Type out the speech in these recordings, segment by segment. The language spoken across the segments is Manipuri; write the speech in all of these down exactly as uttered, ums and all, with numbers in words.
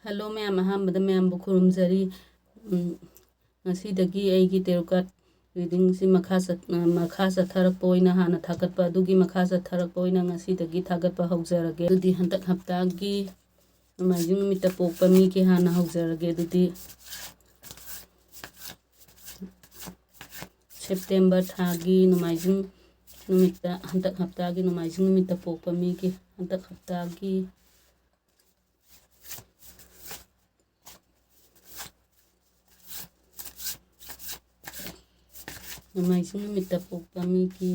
ꯍꯜꯂꯣ ꯃꯌꯥꯝ, ꯑꯍꯥꯟꯕꯗ ꯃꯌꯥꯝꯕꯨ ꯈꯨꯔꯨꯝꯖꯔꯤ꯫ ꯎꯝ, ꯉꯁꯤꯗꯒꯤ ꯑꯩꯒꯤ tarot card readingꯁꯤ ꯃꯈꯥ ꯆꯠ-, ꯑ, ꯃꯈꯥ ꯆꯠꯊꯔꯛꯄ ꯑꯣꯏꯅ, ꯍꯥꯟꯅ ꯊꯥꯒꯠꯄ ꯑꯗꯨꯒꯤ ꯃꯈꯥ ꯆꯠꯊꯔꯛꯄ ꯑꯣꯏꯅ ꯉꯁꯤꯗꯒꯤ ꯊꯥꯒꯠꯄ ꯍꯧꯖꯔꯒꯦ꯫ ꯑꯗꯨꯗꯤ ꯍꯟꯗꯛ ꯍꯞꯇꯥꯒꯤ ꯅꯣꯡꯃꯥꯏꯖꯤꯡ ꯅꯨꯃꯤꯠꯇ ꯄꯣꯛꯄ ꯃꯤꯒꯤ ꯍꯥꯟꯅ ꯍꯧꯖꯔꯒꯦ꯫ ꯑꯗꯨꯗꯤ ꯁꯦꯞꯇꯦꯝꯕꯔ ꯊꯥꯒꯤ ꯅꯣꯡꯃꯥꯏꯖꯤꯡ ꯅꯨꯃꯤꯠꯇ, ꯍꯟꯗꯛ ꯍꯞꯇꯥꯒꯤ ꯅꯣꯡꯃꯥꯏꯖꯤꯡ ꯅꯨꯃꯤꯠꯇ ꯄꯣꯛꯄ ꯃꯤꯒꯤ, ꯍꯟꯗꯛ ꯍꯞꯇꯥꯒꯤ ꯅꯣꯡꯃꯥꯏꯖꯤꯡ ꯅꯨꯃꯤꯠꯇ ꯄꯣꯛꯄ ꯃꯤꯒꯤ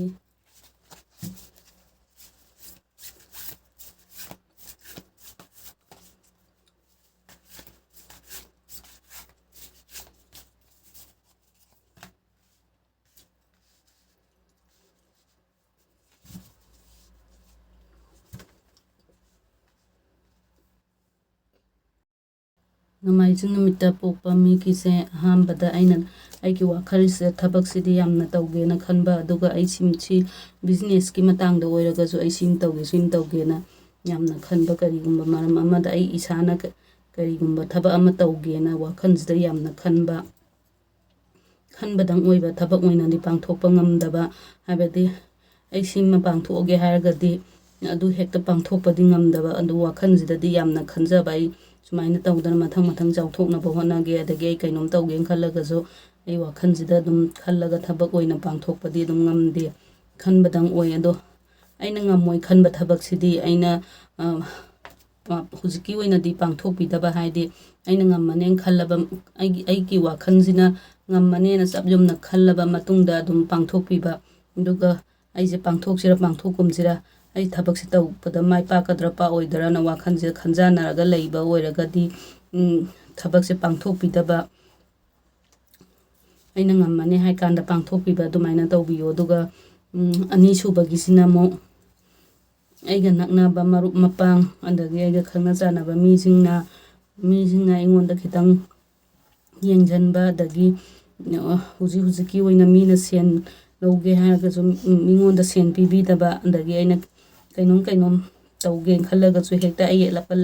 ꯅꯣꯡꯃꯥꯏꯖꯤꯡ ꯅꯨꯃꯤꯠꯇ ꯄꯣꯛꯄ ꯃꯤꯒꯤꯁꯦ, ꯑꯍꯥꯟꯕꯗ ꯑꯩꯅ ꯑꯩꯒꯤ ꯋꯥꯈꯜꯁꯤꯗ ꯊꯕꯛꯁꯤꯗꯤ ꯌꯥꯝꯅ ꯇꯧꯒꯦꯅ ꯈꯟꯕ, ꯑꯗꯨꯒ ꯑꯩ ꯁꯤ, ꯁꯤ businessꯀꯤ ꯃꯇꯥꯡꯗ ꯑꯣꯏꯔꯒꯁꯨ ꯑꯩ ꯁꯤꯃ ꯇꯧꯒꯦ, ꯁꯤꯃ ꯇꯧꯒꯦꯅ ꯌꯥꯝꯅ ꯈꯟꯕ, ꯀꯔꯤꯒꯨꯝꯕ ꯃꯔꯝ ꯑꯃꯗ ꯑꯩ ꯏꯁꯥꯅ ꯀ-, ꯀꯔꯤꯒꯨꯝꯕ ꯊꯕꯛ ꯑꯃ ꯇꯧꯒꯦꯅ ꯋꯥꯈꯜꯁꯤꯗ ꯌꯥꯝꯅ ꯈꯟꯕ, ꯈꯟꯕꯗꯪ ꯑꯣꯏꯕ, ꯊꯕꯛ ꯑꯣꯏꯅꯗꯤ ꯄꯥꯡꯊꯣꯛꯄ ꯉꯝꯗꯕ, ꯍꯥꯏꯕꯗꯤ ꯑꯩ ꯁꯤꯃ ꯄꯥꯡꯊꯣꯛꯑꯒꯦ ꯍꯥꯏꯔꯒꯗꯤ ꯑꯗꯨ ꯍꯦꯛꯇ ꯄꯥꯡꯊꯣꯛꯄꯗꯤ ꯉꯝꯗꯕ, ꯑꯗꯨ ꯋꯥꯈꯜꯁꯤꯗꯗꯤ ꯌꯥꯝꯅ ꯈꯟꯖꯕ, ꯑꯩ ꯁꯨꯃꯥꯏꯅ ꯇꯧꯗꯅ ꯃꯊꯪ ꯃꯊꯪ ꯆꯥꯎꯊꯣꯛꯅꯕ ꯍꯣꯠꯅꯒꯦ, ꯑꯗꯒꯤ ꯑꯩ ꯀꯩꯅꯣꯝ ꯇꯧꯒꯦꯅ ꯈꯜꯂꯒꯁꯨ ꯑꯩ ꯋꯥꯈꯜꯁꯤꯗ ꯑꯗꯨꯝ ꯈꯜꯂꯒ ꯊꯕꯛ ꯑꯣꯏꯅ ꯄꯥꯡꯊꯣꯛꯄꯗꯤ ꯑꯗꯨꯝ ꯉꯝꯗꯦ, ꯈꯟꯕꯗꯪ ꯑꯣꯏ꯫ ꯑꯗꯣ ꯑꯩꯅ ꯉꯝꯃꯣꯏ ꯈꯟꯕ ꯊꯕꯛꯁꯤꯗꯤ ꯑꯩꯅ, ꯑ, ꯑ, ꯍꯧꯖꯤꯛꯀꯤ ꯑꯣꯏꯅꯗꯤ ꯄꯥꯡꯊꯣꯛꯄꯤꯗꯕ, ꯍꯥꯏꯗꯤ ꯑꯩꯅ ꯉꯝꯃꯅꯦꯅ ꯈꯜꯂꯕ, ꯑꯩꯒꯤ, ꯑꯩꯒꯤ ꯋꯥꯈꯜꯁꯤꯅ ꯉꯝꯃꯅꯦꯅ ꯆꯞ ꯌꯨꯝꯅ ꯈꯜꯂꯕ ꯃꯇꯨꯡꯗ ꯑꯗꯨꯝ ꯄꯥꯡꯊꯣꯛꯄꯤꯕ꯫ ꯑꯗꯨꯒ ꯑꯩꯁꯦ ꯄꯥꯡꯊꯣꯛꯁꯤꯔ ꯄꯥꯡꯊꯣꯛꯀꯨꯝꯁꯤꯔ, ꯑꯩ ꯊꯕꯛꯁꯦ ꯇꯧꯕꯗ ꯃꯥꯏ ꯄꯥꯛꯀꯗ꯭ꯔꯥ ꯄꯥꯛꯑꯣꯏꯗ꯭ꯔꯥꯅ ꯋꯥꯈꯜꯁꯦ ꯈꯟꯖꯥꯟꯅꯔꯒ ꯂꯩꯕ ꯑꯣꯏꯔꯒꯗꯤ, ꯎꯝ, ꯊꯕꯛꯁꯦ ꯄꯥꯡꯊꯣꯛꯄꯤꯗꯕ, ꯑꯩꯅ ꯉꯝꯃꯅꯤ ꯍꯥꯏ ꯀꯥꯟꯗ ꯄꯥꯡꯊꯣꯛꯄꯤꯕ, ꯑꯗꯨꯃꯥꯏꯅ ꯇꯧꯕꯤꯌꯨ꯫ ꯑꯗꯨꯒ, ꯎꯝ, ꯑꯅꯤꯁꯨꯕꯒꯤꯁꯤꯅ ꯑꯃꯨꯛ ꯑꯩꯒ ꯅꯛꯅꯕ ꯃꯔꯨꯞ ꯃꯄꯥꯡ, ꯑꯗꯒꯤ ꯑꯩꯒ ꯈꯪꯅ ꯆꯥꯟꯅꯕ ꯃꯤꯁꯤꯡꯅ, ꯃꯤꯁꯤꯡꯅ ꯑꯩꯉꯣꯟꯗ ꯈꯤꯇꯪ ꯌꯦꯡꯁꯤꯟꯕ, ꯑꯗꯒꯤ, ꯑ, ꯍꯧꯖꯤꯛ ꯍꯧꯖꯤꯛꯀꯤ ꯑꯣꯏꯅ ꯃꯤꯅ ꯁꯦꯟ ꯂꯧꯒꯦ ꯍꯥꯏꯔꯒꯁꯨ, ꯎꯝ, ꯃꯤꯉꯣꯟꯗ ꯁꯦꯟ ꯄꯤꯕꯤꯗꯕ, ꯑꯗꯒꯤ ꯑꯩꯅ ꯀꯩꯅꯣꯝ ꯀꯩꯅꯣꯝ ꯇꯧꯒꯦꯅ ꯈꯜꯂꯒꯁꯨ ꯍꯦꯛꯇ ꯑꯌꯦꯠ ꯑꯄꯟ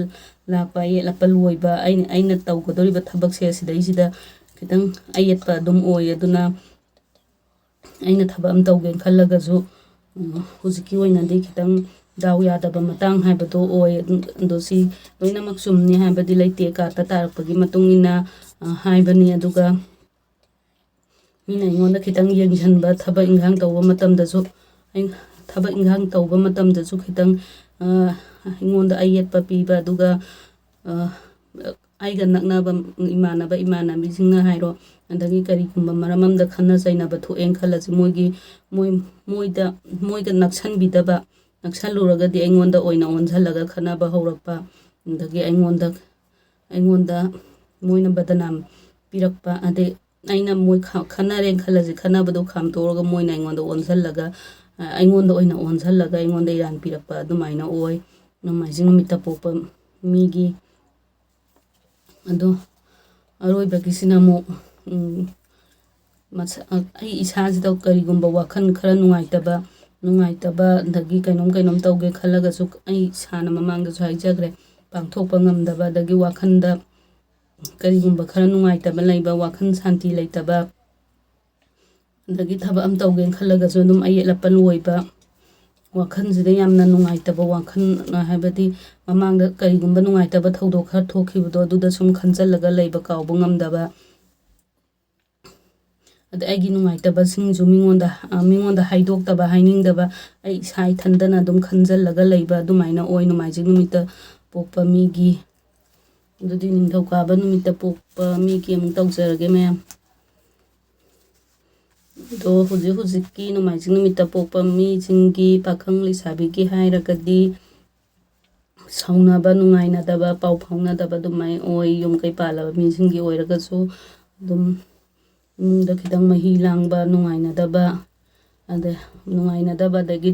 ꯂꯥꯛꯄ, ꯑꯌꯦꯠ ꯑꯄꯟ ꯑꯣꯏꯕ, ꯑꯩꯅ ꯑꯩꯅ ꯇꯧꯒꯗꯧꯔꯤꯕ ꯊꯕꯛꯁꯦ ꯑꯁꯤꯗꯩꯁꯤꯗ ꯈꯤꯇꯪ ꯑꯌꯦꯠꯄ ꯑꯗꯨꯝ ꯑꯣꯏ꯫ ꯑꯗꯨꯅ ꯑꯩꯅ ꯊꯕꯛ ꯑꯃ ꯇꯧꯒꯦꯅ ꯈꯜꯂꯒꯁꯨ, ꯎꯝ, ꯍꯧꯖꯤꯛꯀꯤ ꯑꯣꯏꯅꯗꯤ ꯈꯤꯇꯪ ꯗꯥꯎ ꯌꯥꯗꯕ ꯃꯇꯥꯡ ꯍꯥꯏꯕꯗꯣ ꯑꯣꯏ꯫ ꯑꯗꯨ, ꯑꯗꯣ ꯁꯤ ꯂꯣꯏꯅꯃꯛ ꯆꯨꯝꯅꯤ ꯍꯥꯏꯕꯗꯤ ꯂꯩꯇꯦ, ꯀꯥꯔꯠꯇ ꯇꯥꯔꯛꯄꯒꯤ ꯃꯇꯨꯡ ꯏꯟꯅ, ꯑ, ꯍꯥꯏꯕꯅꯤ꯫ ꯑꯗꯨꯒ ꯃꯤꯅ ꯑꯩꯉꯣꯟꯗ ꯈꯤꯇꯪ ꯌꯦꯡꯁꯤꯟꯕ, ꯊꯕꯛ ꯏꯟꯈꯥꯡ ꯇꯧꯕ ꯃꯇꯝꯗꯁꯨ, ꯑꯩ ꯊꯕꯛ ꯏꯟꯈꯥꯡ ꯇꯧꯕ ꯃꯇꯝꯗꯁꯨ ꯈꯤꯇꯪ, ꯑ, ꯑꯩꯉꯣꯟꯗ ꯑꯌꯦꯠꯄ ꯄꯤꯕ, ꯑꯗꯨꯒ, ꯑ, ꯑꯩꯒ ꯅꯛꯅꯕ ꯏꯃꯥꯟꯅꯕ ꯏꯃꯥꯟꯅꯕꯤꯁꯤꯡꯅ ꯍꯥꯏꯔꯣ, ꯑꯗꯒꯤ ꯀꯔꯤꯒꯨꯝꯕ ꯃꯔꯝ ꯑꯃꯗ ꯈꯠꯅ ꯆꯩꯅꯕ ꯊꯣꯛꯑꯦꯅ ꯈꯜꯂꯁꯤ, ꯃꯣꯏꯒꯤ, ꯃꯣꯏ, ꯃꯣꯏꯗ, ꯃꯣꯏꯒ ꯅꯛꯁꯟꯕꯤꯗꯕ, ꯅꯛꯁꯜꯂꯨꯔꯒꯗꯤ ꯑꯩꯉꯣꯟꯗ ꯑꯣꯏꯅ ꯑꯣꯟꯁꯤꯜꯂꯒ ꯈꯠꯅꯕ ꯍꯧꯔꯛꯄ, ꯑꯗꯒꯤ ꯑꯩꯉꯣꯟꯗ, ꯑꯩꯉꯣꯟꯗ ꯃꯣꯏꯅ ꯕꯗꯅꯥꯝ ꯄꯤꯔꯛꯄ, ꯑꯗꯩ ꯑꯩꯅ ꯃꯣꯏ ꯈ-, ꯈꯠꯅꯔꯦꯅ ꯈꯜꯂꯁꯤ, ꯈꯠꯅꯕꯗꯣ ꯈꯥꯝꯇꯣꯛꯑꯒ ꯃꯣꯏꯅ ꯑꯩꯉꯣꯟꯗ ꯑꯣꯟꯁꯤꯜꯂꯒ, ꯑ, ꯑꯩꯉꯣꯟꯗ ꯑꯣꯏꯅ ꯑꯣꯟꯁꯤꯜꯂꯒ ꯑꯩꯉꯣꯟꯗ ꯏꯔꯥꯟ ꯄꯤꯔꯛꯄ ꯑꯗꯨꯃꯥꯏꯅ ꯑꯣꯏ ꯅꯣꯡꯃꯥꯏꯖꯤꯡ ꯅꯨꯃꯤꯠꯇ ꯄꯣꯛꯄ ꯃꯤꯒꯤ꯫ ꯑꯗꯣ ꯑꯔꯣꯏꯕꯒꯤꯁꯤꯅ ꯑꯃꯨꯛ, ꯎꯝ, ꯃꯁ-, ꯑ, ꯑꯩ ꯏꯁꯥꯁꯤꯗ ꯀꯔꯤꯒꯨꯝꯕ ꯋꯥꯈꯜ ꯈꯔ ꯅꯨꯡꯉꯥꯏꯇꯕ, ꯅꯨꯡꯉꯥꯏꯇꯕ, ꯑꯗꯒꯤ ꯀꯩꯅꯣꯝ ꯀꯩꯅꯣꯝ ꯇꯧꯒꯦ ꯈꯜꯂꯒꯁꯨ, ꯑꯩ ꯏꯁꯥꯅ ꯃꯃꯥꯡꯗꯁꯨ ꯍꯥꯏꯖꯈ꯭ꯔꯦ, ꯄꯥꯡꯊꯣꯛꯄ ꯉꯝꯗꯕ, ꯑꯗꯒꯤ ꯋꯥꯈꯜꯗ ꯀꯔꯤꯒꯨꯝꯕ ꯈꯔ ꯅꯨꯡꯉꯥꯏꯇꯕ ꯂꯩꯕ, ꯋꯥꯈꯜ ꯁꯥꯟꯇꯤ ꯂꯩꯇꯕ, ꯑꯗꯒꯤ ꯊꯕꯛ ꯑꯃ ꯇꯧꯒꯦꯅ ꯈꯜꯂꯒꯁꯨ ꯑꯗꯨꯝ ꯑꯌꯦꯠ ꯑꯄꯟ ꯑꯣꯏꯕ, ꯋꯥꯈꯜꯁꯤꯗ ꯌꯥꯝꯅ ꯅꯨꯡꯉꯥꯏꯇꯕ ꯋꯥꯈꯜ, ꯍꯥꯏꯕꯗꯤ ꯃꯃꯥꯡꯗ ꯀꯔꯤꯒꯨꯝꯕ ꯅꯨꯡꯉꯥꯏꯇꯕ ꯊꯧꯗꯣꯛ ꯈꯔ ꯊꯣꯛꯈꯤꯕꯗꯣ ꯑꯗꯨꯗ ꯁꯨꯝ ꯈꯟꯖꯜꯂꯒ ꯂꯩꯕ, ꯀꯥꯎꯕ ꯉꯝꯗꯕ, ꯑꯗꯩ ꯑꯩꯒꯤ ꯅꯨꯡꯉꯥꯏꯇꯕꯁꯤꯡꯁꯨ ꯃꯤꯉꯣꯟꯗ, ꯑ, ꯃꯤꯉꯣꯟꯗ ꯍꯥꯏꯗꯣꯛꯇꯕ, ꯍꯥꯏꯅꯤꯡꯗꯕ, ꯑꯩ ꯏꯁꯥ ꯏꯊꯟꯗꯅ ꯑꯗꯨꯝ ꯈꯟꯖꯜꯂꯒ ꯂꯩꯕ, ꯑꯗꯨꯃꯥꯏꯅ ꯑꯣꯏ ꯅꯣꯡꯃꯥꯏꯖꯤꯡ ꯅꯨꯃꯤꯠꯇ ꯄꯣꯛꯄ ꯃꯤꯒꯤ꯫ ꯑꯗꯨꯗꯤ ꯅꯤꯡꯊꯧꯀꯥꯕ ꯅꯨꯃꯤꯠꯇ ꯄꯣꯛꯄ ꯃꯤꯒꯤ ꯑꯃꯨꯛ ꯇꯧꯖꯔꯒꯦ, ꯃꯌꯥꯝ꯫ ꯑꯗꯣ ꯍꯧꯖꯤꯛ ꯍꯧꯖꯤꯛꯀꯤ ꯅꯣꯡꯃꯥꯏꯖꯤꯡ ꯅꯨꯃꯤꯠꯇ ꯄꯣꯛꯄ ꯃꯤꯁꯤꯡꯒꯤ, ꯄꯥꯈꯪ ꯂꯩꯁꯥꯕꯤꯒꯤ ꯍꯥꯏꯔꯒꯗꯤ, ꯁꯥꯎꯅꯕ, ꯅꯨꯡꯉꯥꯏꯅꯗꯕ, ꯄꯥꯎ ꯐꯥꯎꯅꯗꯕ ꯑꯗꯨꯃꯥꯏꯅ ꯑꯣꯏ꯫ ꯌꯨꯝ ꯀꯩ ꯄꯥꯜꯂꯕ ꯃꯤꯁꯤꯡꯒꯤ ꯑꯣꯏꯔꯒꯁꯨ ꯑꯗꯨꯝ ꯏꯃꯨꯡꯗ ꯈꯤꯇꯪ ꯃꯍꯤ ꯂꯥꯡꯕ, ꯅꯨꯡꯉꯥꯏꯅꯗꯕ, ꯑꯗ ꯅꯨꯡꯉꯥꯏꯅꯗꯕ, ꯑꯗꯒꯤ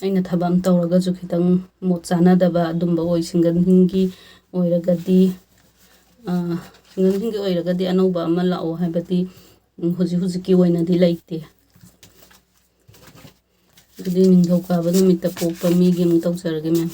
ꯑꯩꯅ ꯊꯕꯛ ꯑꯃ ꯇꯧꯔꯒꯁꯨ ꯈꯤꯇꯪ ꯃꯣꯠ ꯆꯥꯅꯗꯕ ꯑꯗꯨꯝꯕ ꯑꯣꯏ꯫ ꯁꯤꯡꯒꯜꯁꯤꯡꯒꯤ ꯑꯣꯏꯔꯒꯗꯤ, ꯑ, ꯁꯤꯡꯒꯜꯁꯤꯡꯒꯤ ꯑꯣꯏꯔꯒꯗꯤ ꯑꯅꯧꯕ ꯑꯃ ꯂꯥꯛꯑꯣ ꯍꯥꯏꯕꯗꯤ, ꯎꯝ, ꯍꯧꯖꯤꯛ ꯍꯧꯖꯤꯛꯀꯤ ꯑꯣꯏꯅꯗꯤ ꯂꯩꯇꯦ꯫ ꯑꯗꯨꯗꯤ ꯅꯤꯡꯊꯧꯀꯥꯕ ꯅꯨꯃꯤꯠꯇ ꯄꯣꯛꯄ ꯃꯤꯒꯤ ꯑꯃꯨꯛ ꯇꯧꯖꯔꯒꯦ, ꯃꯦꯝ꯫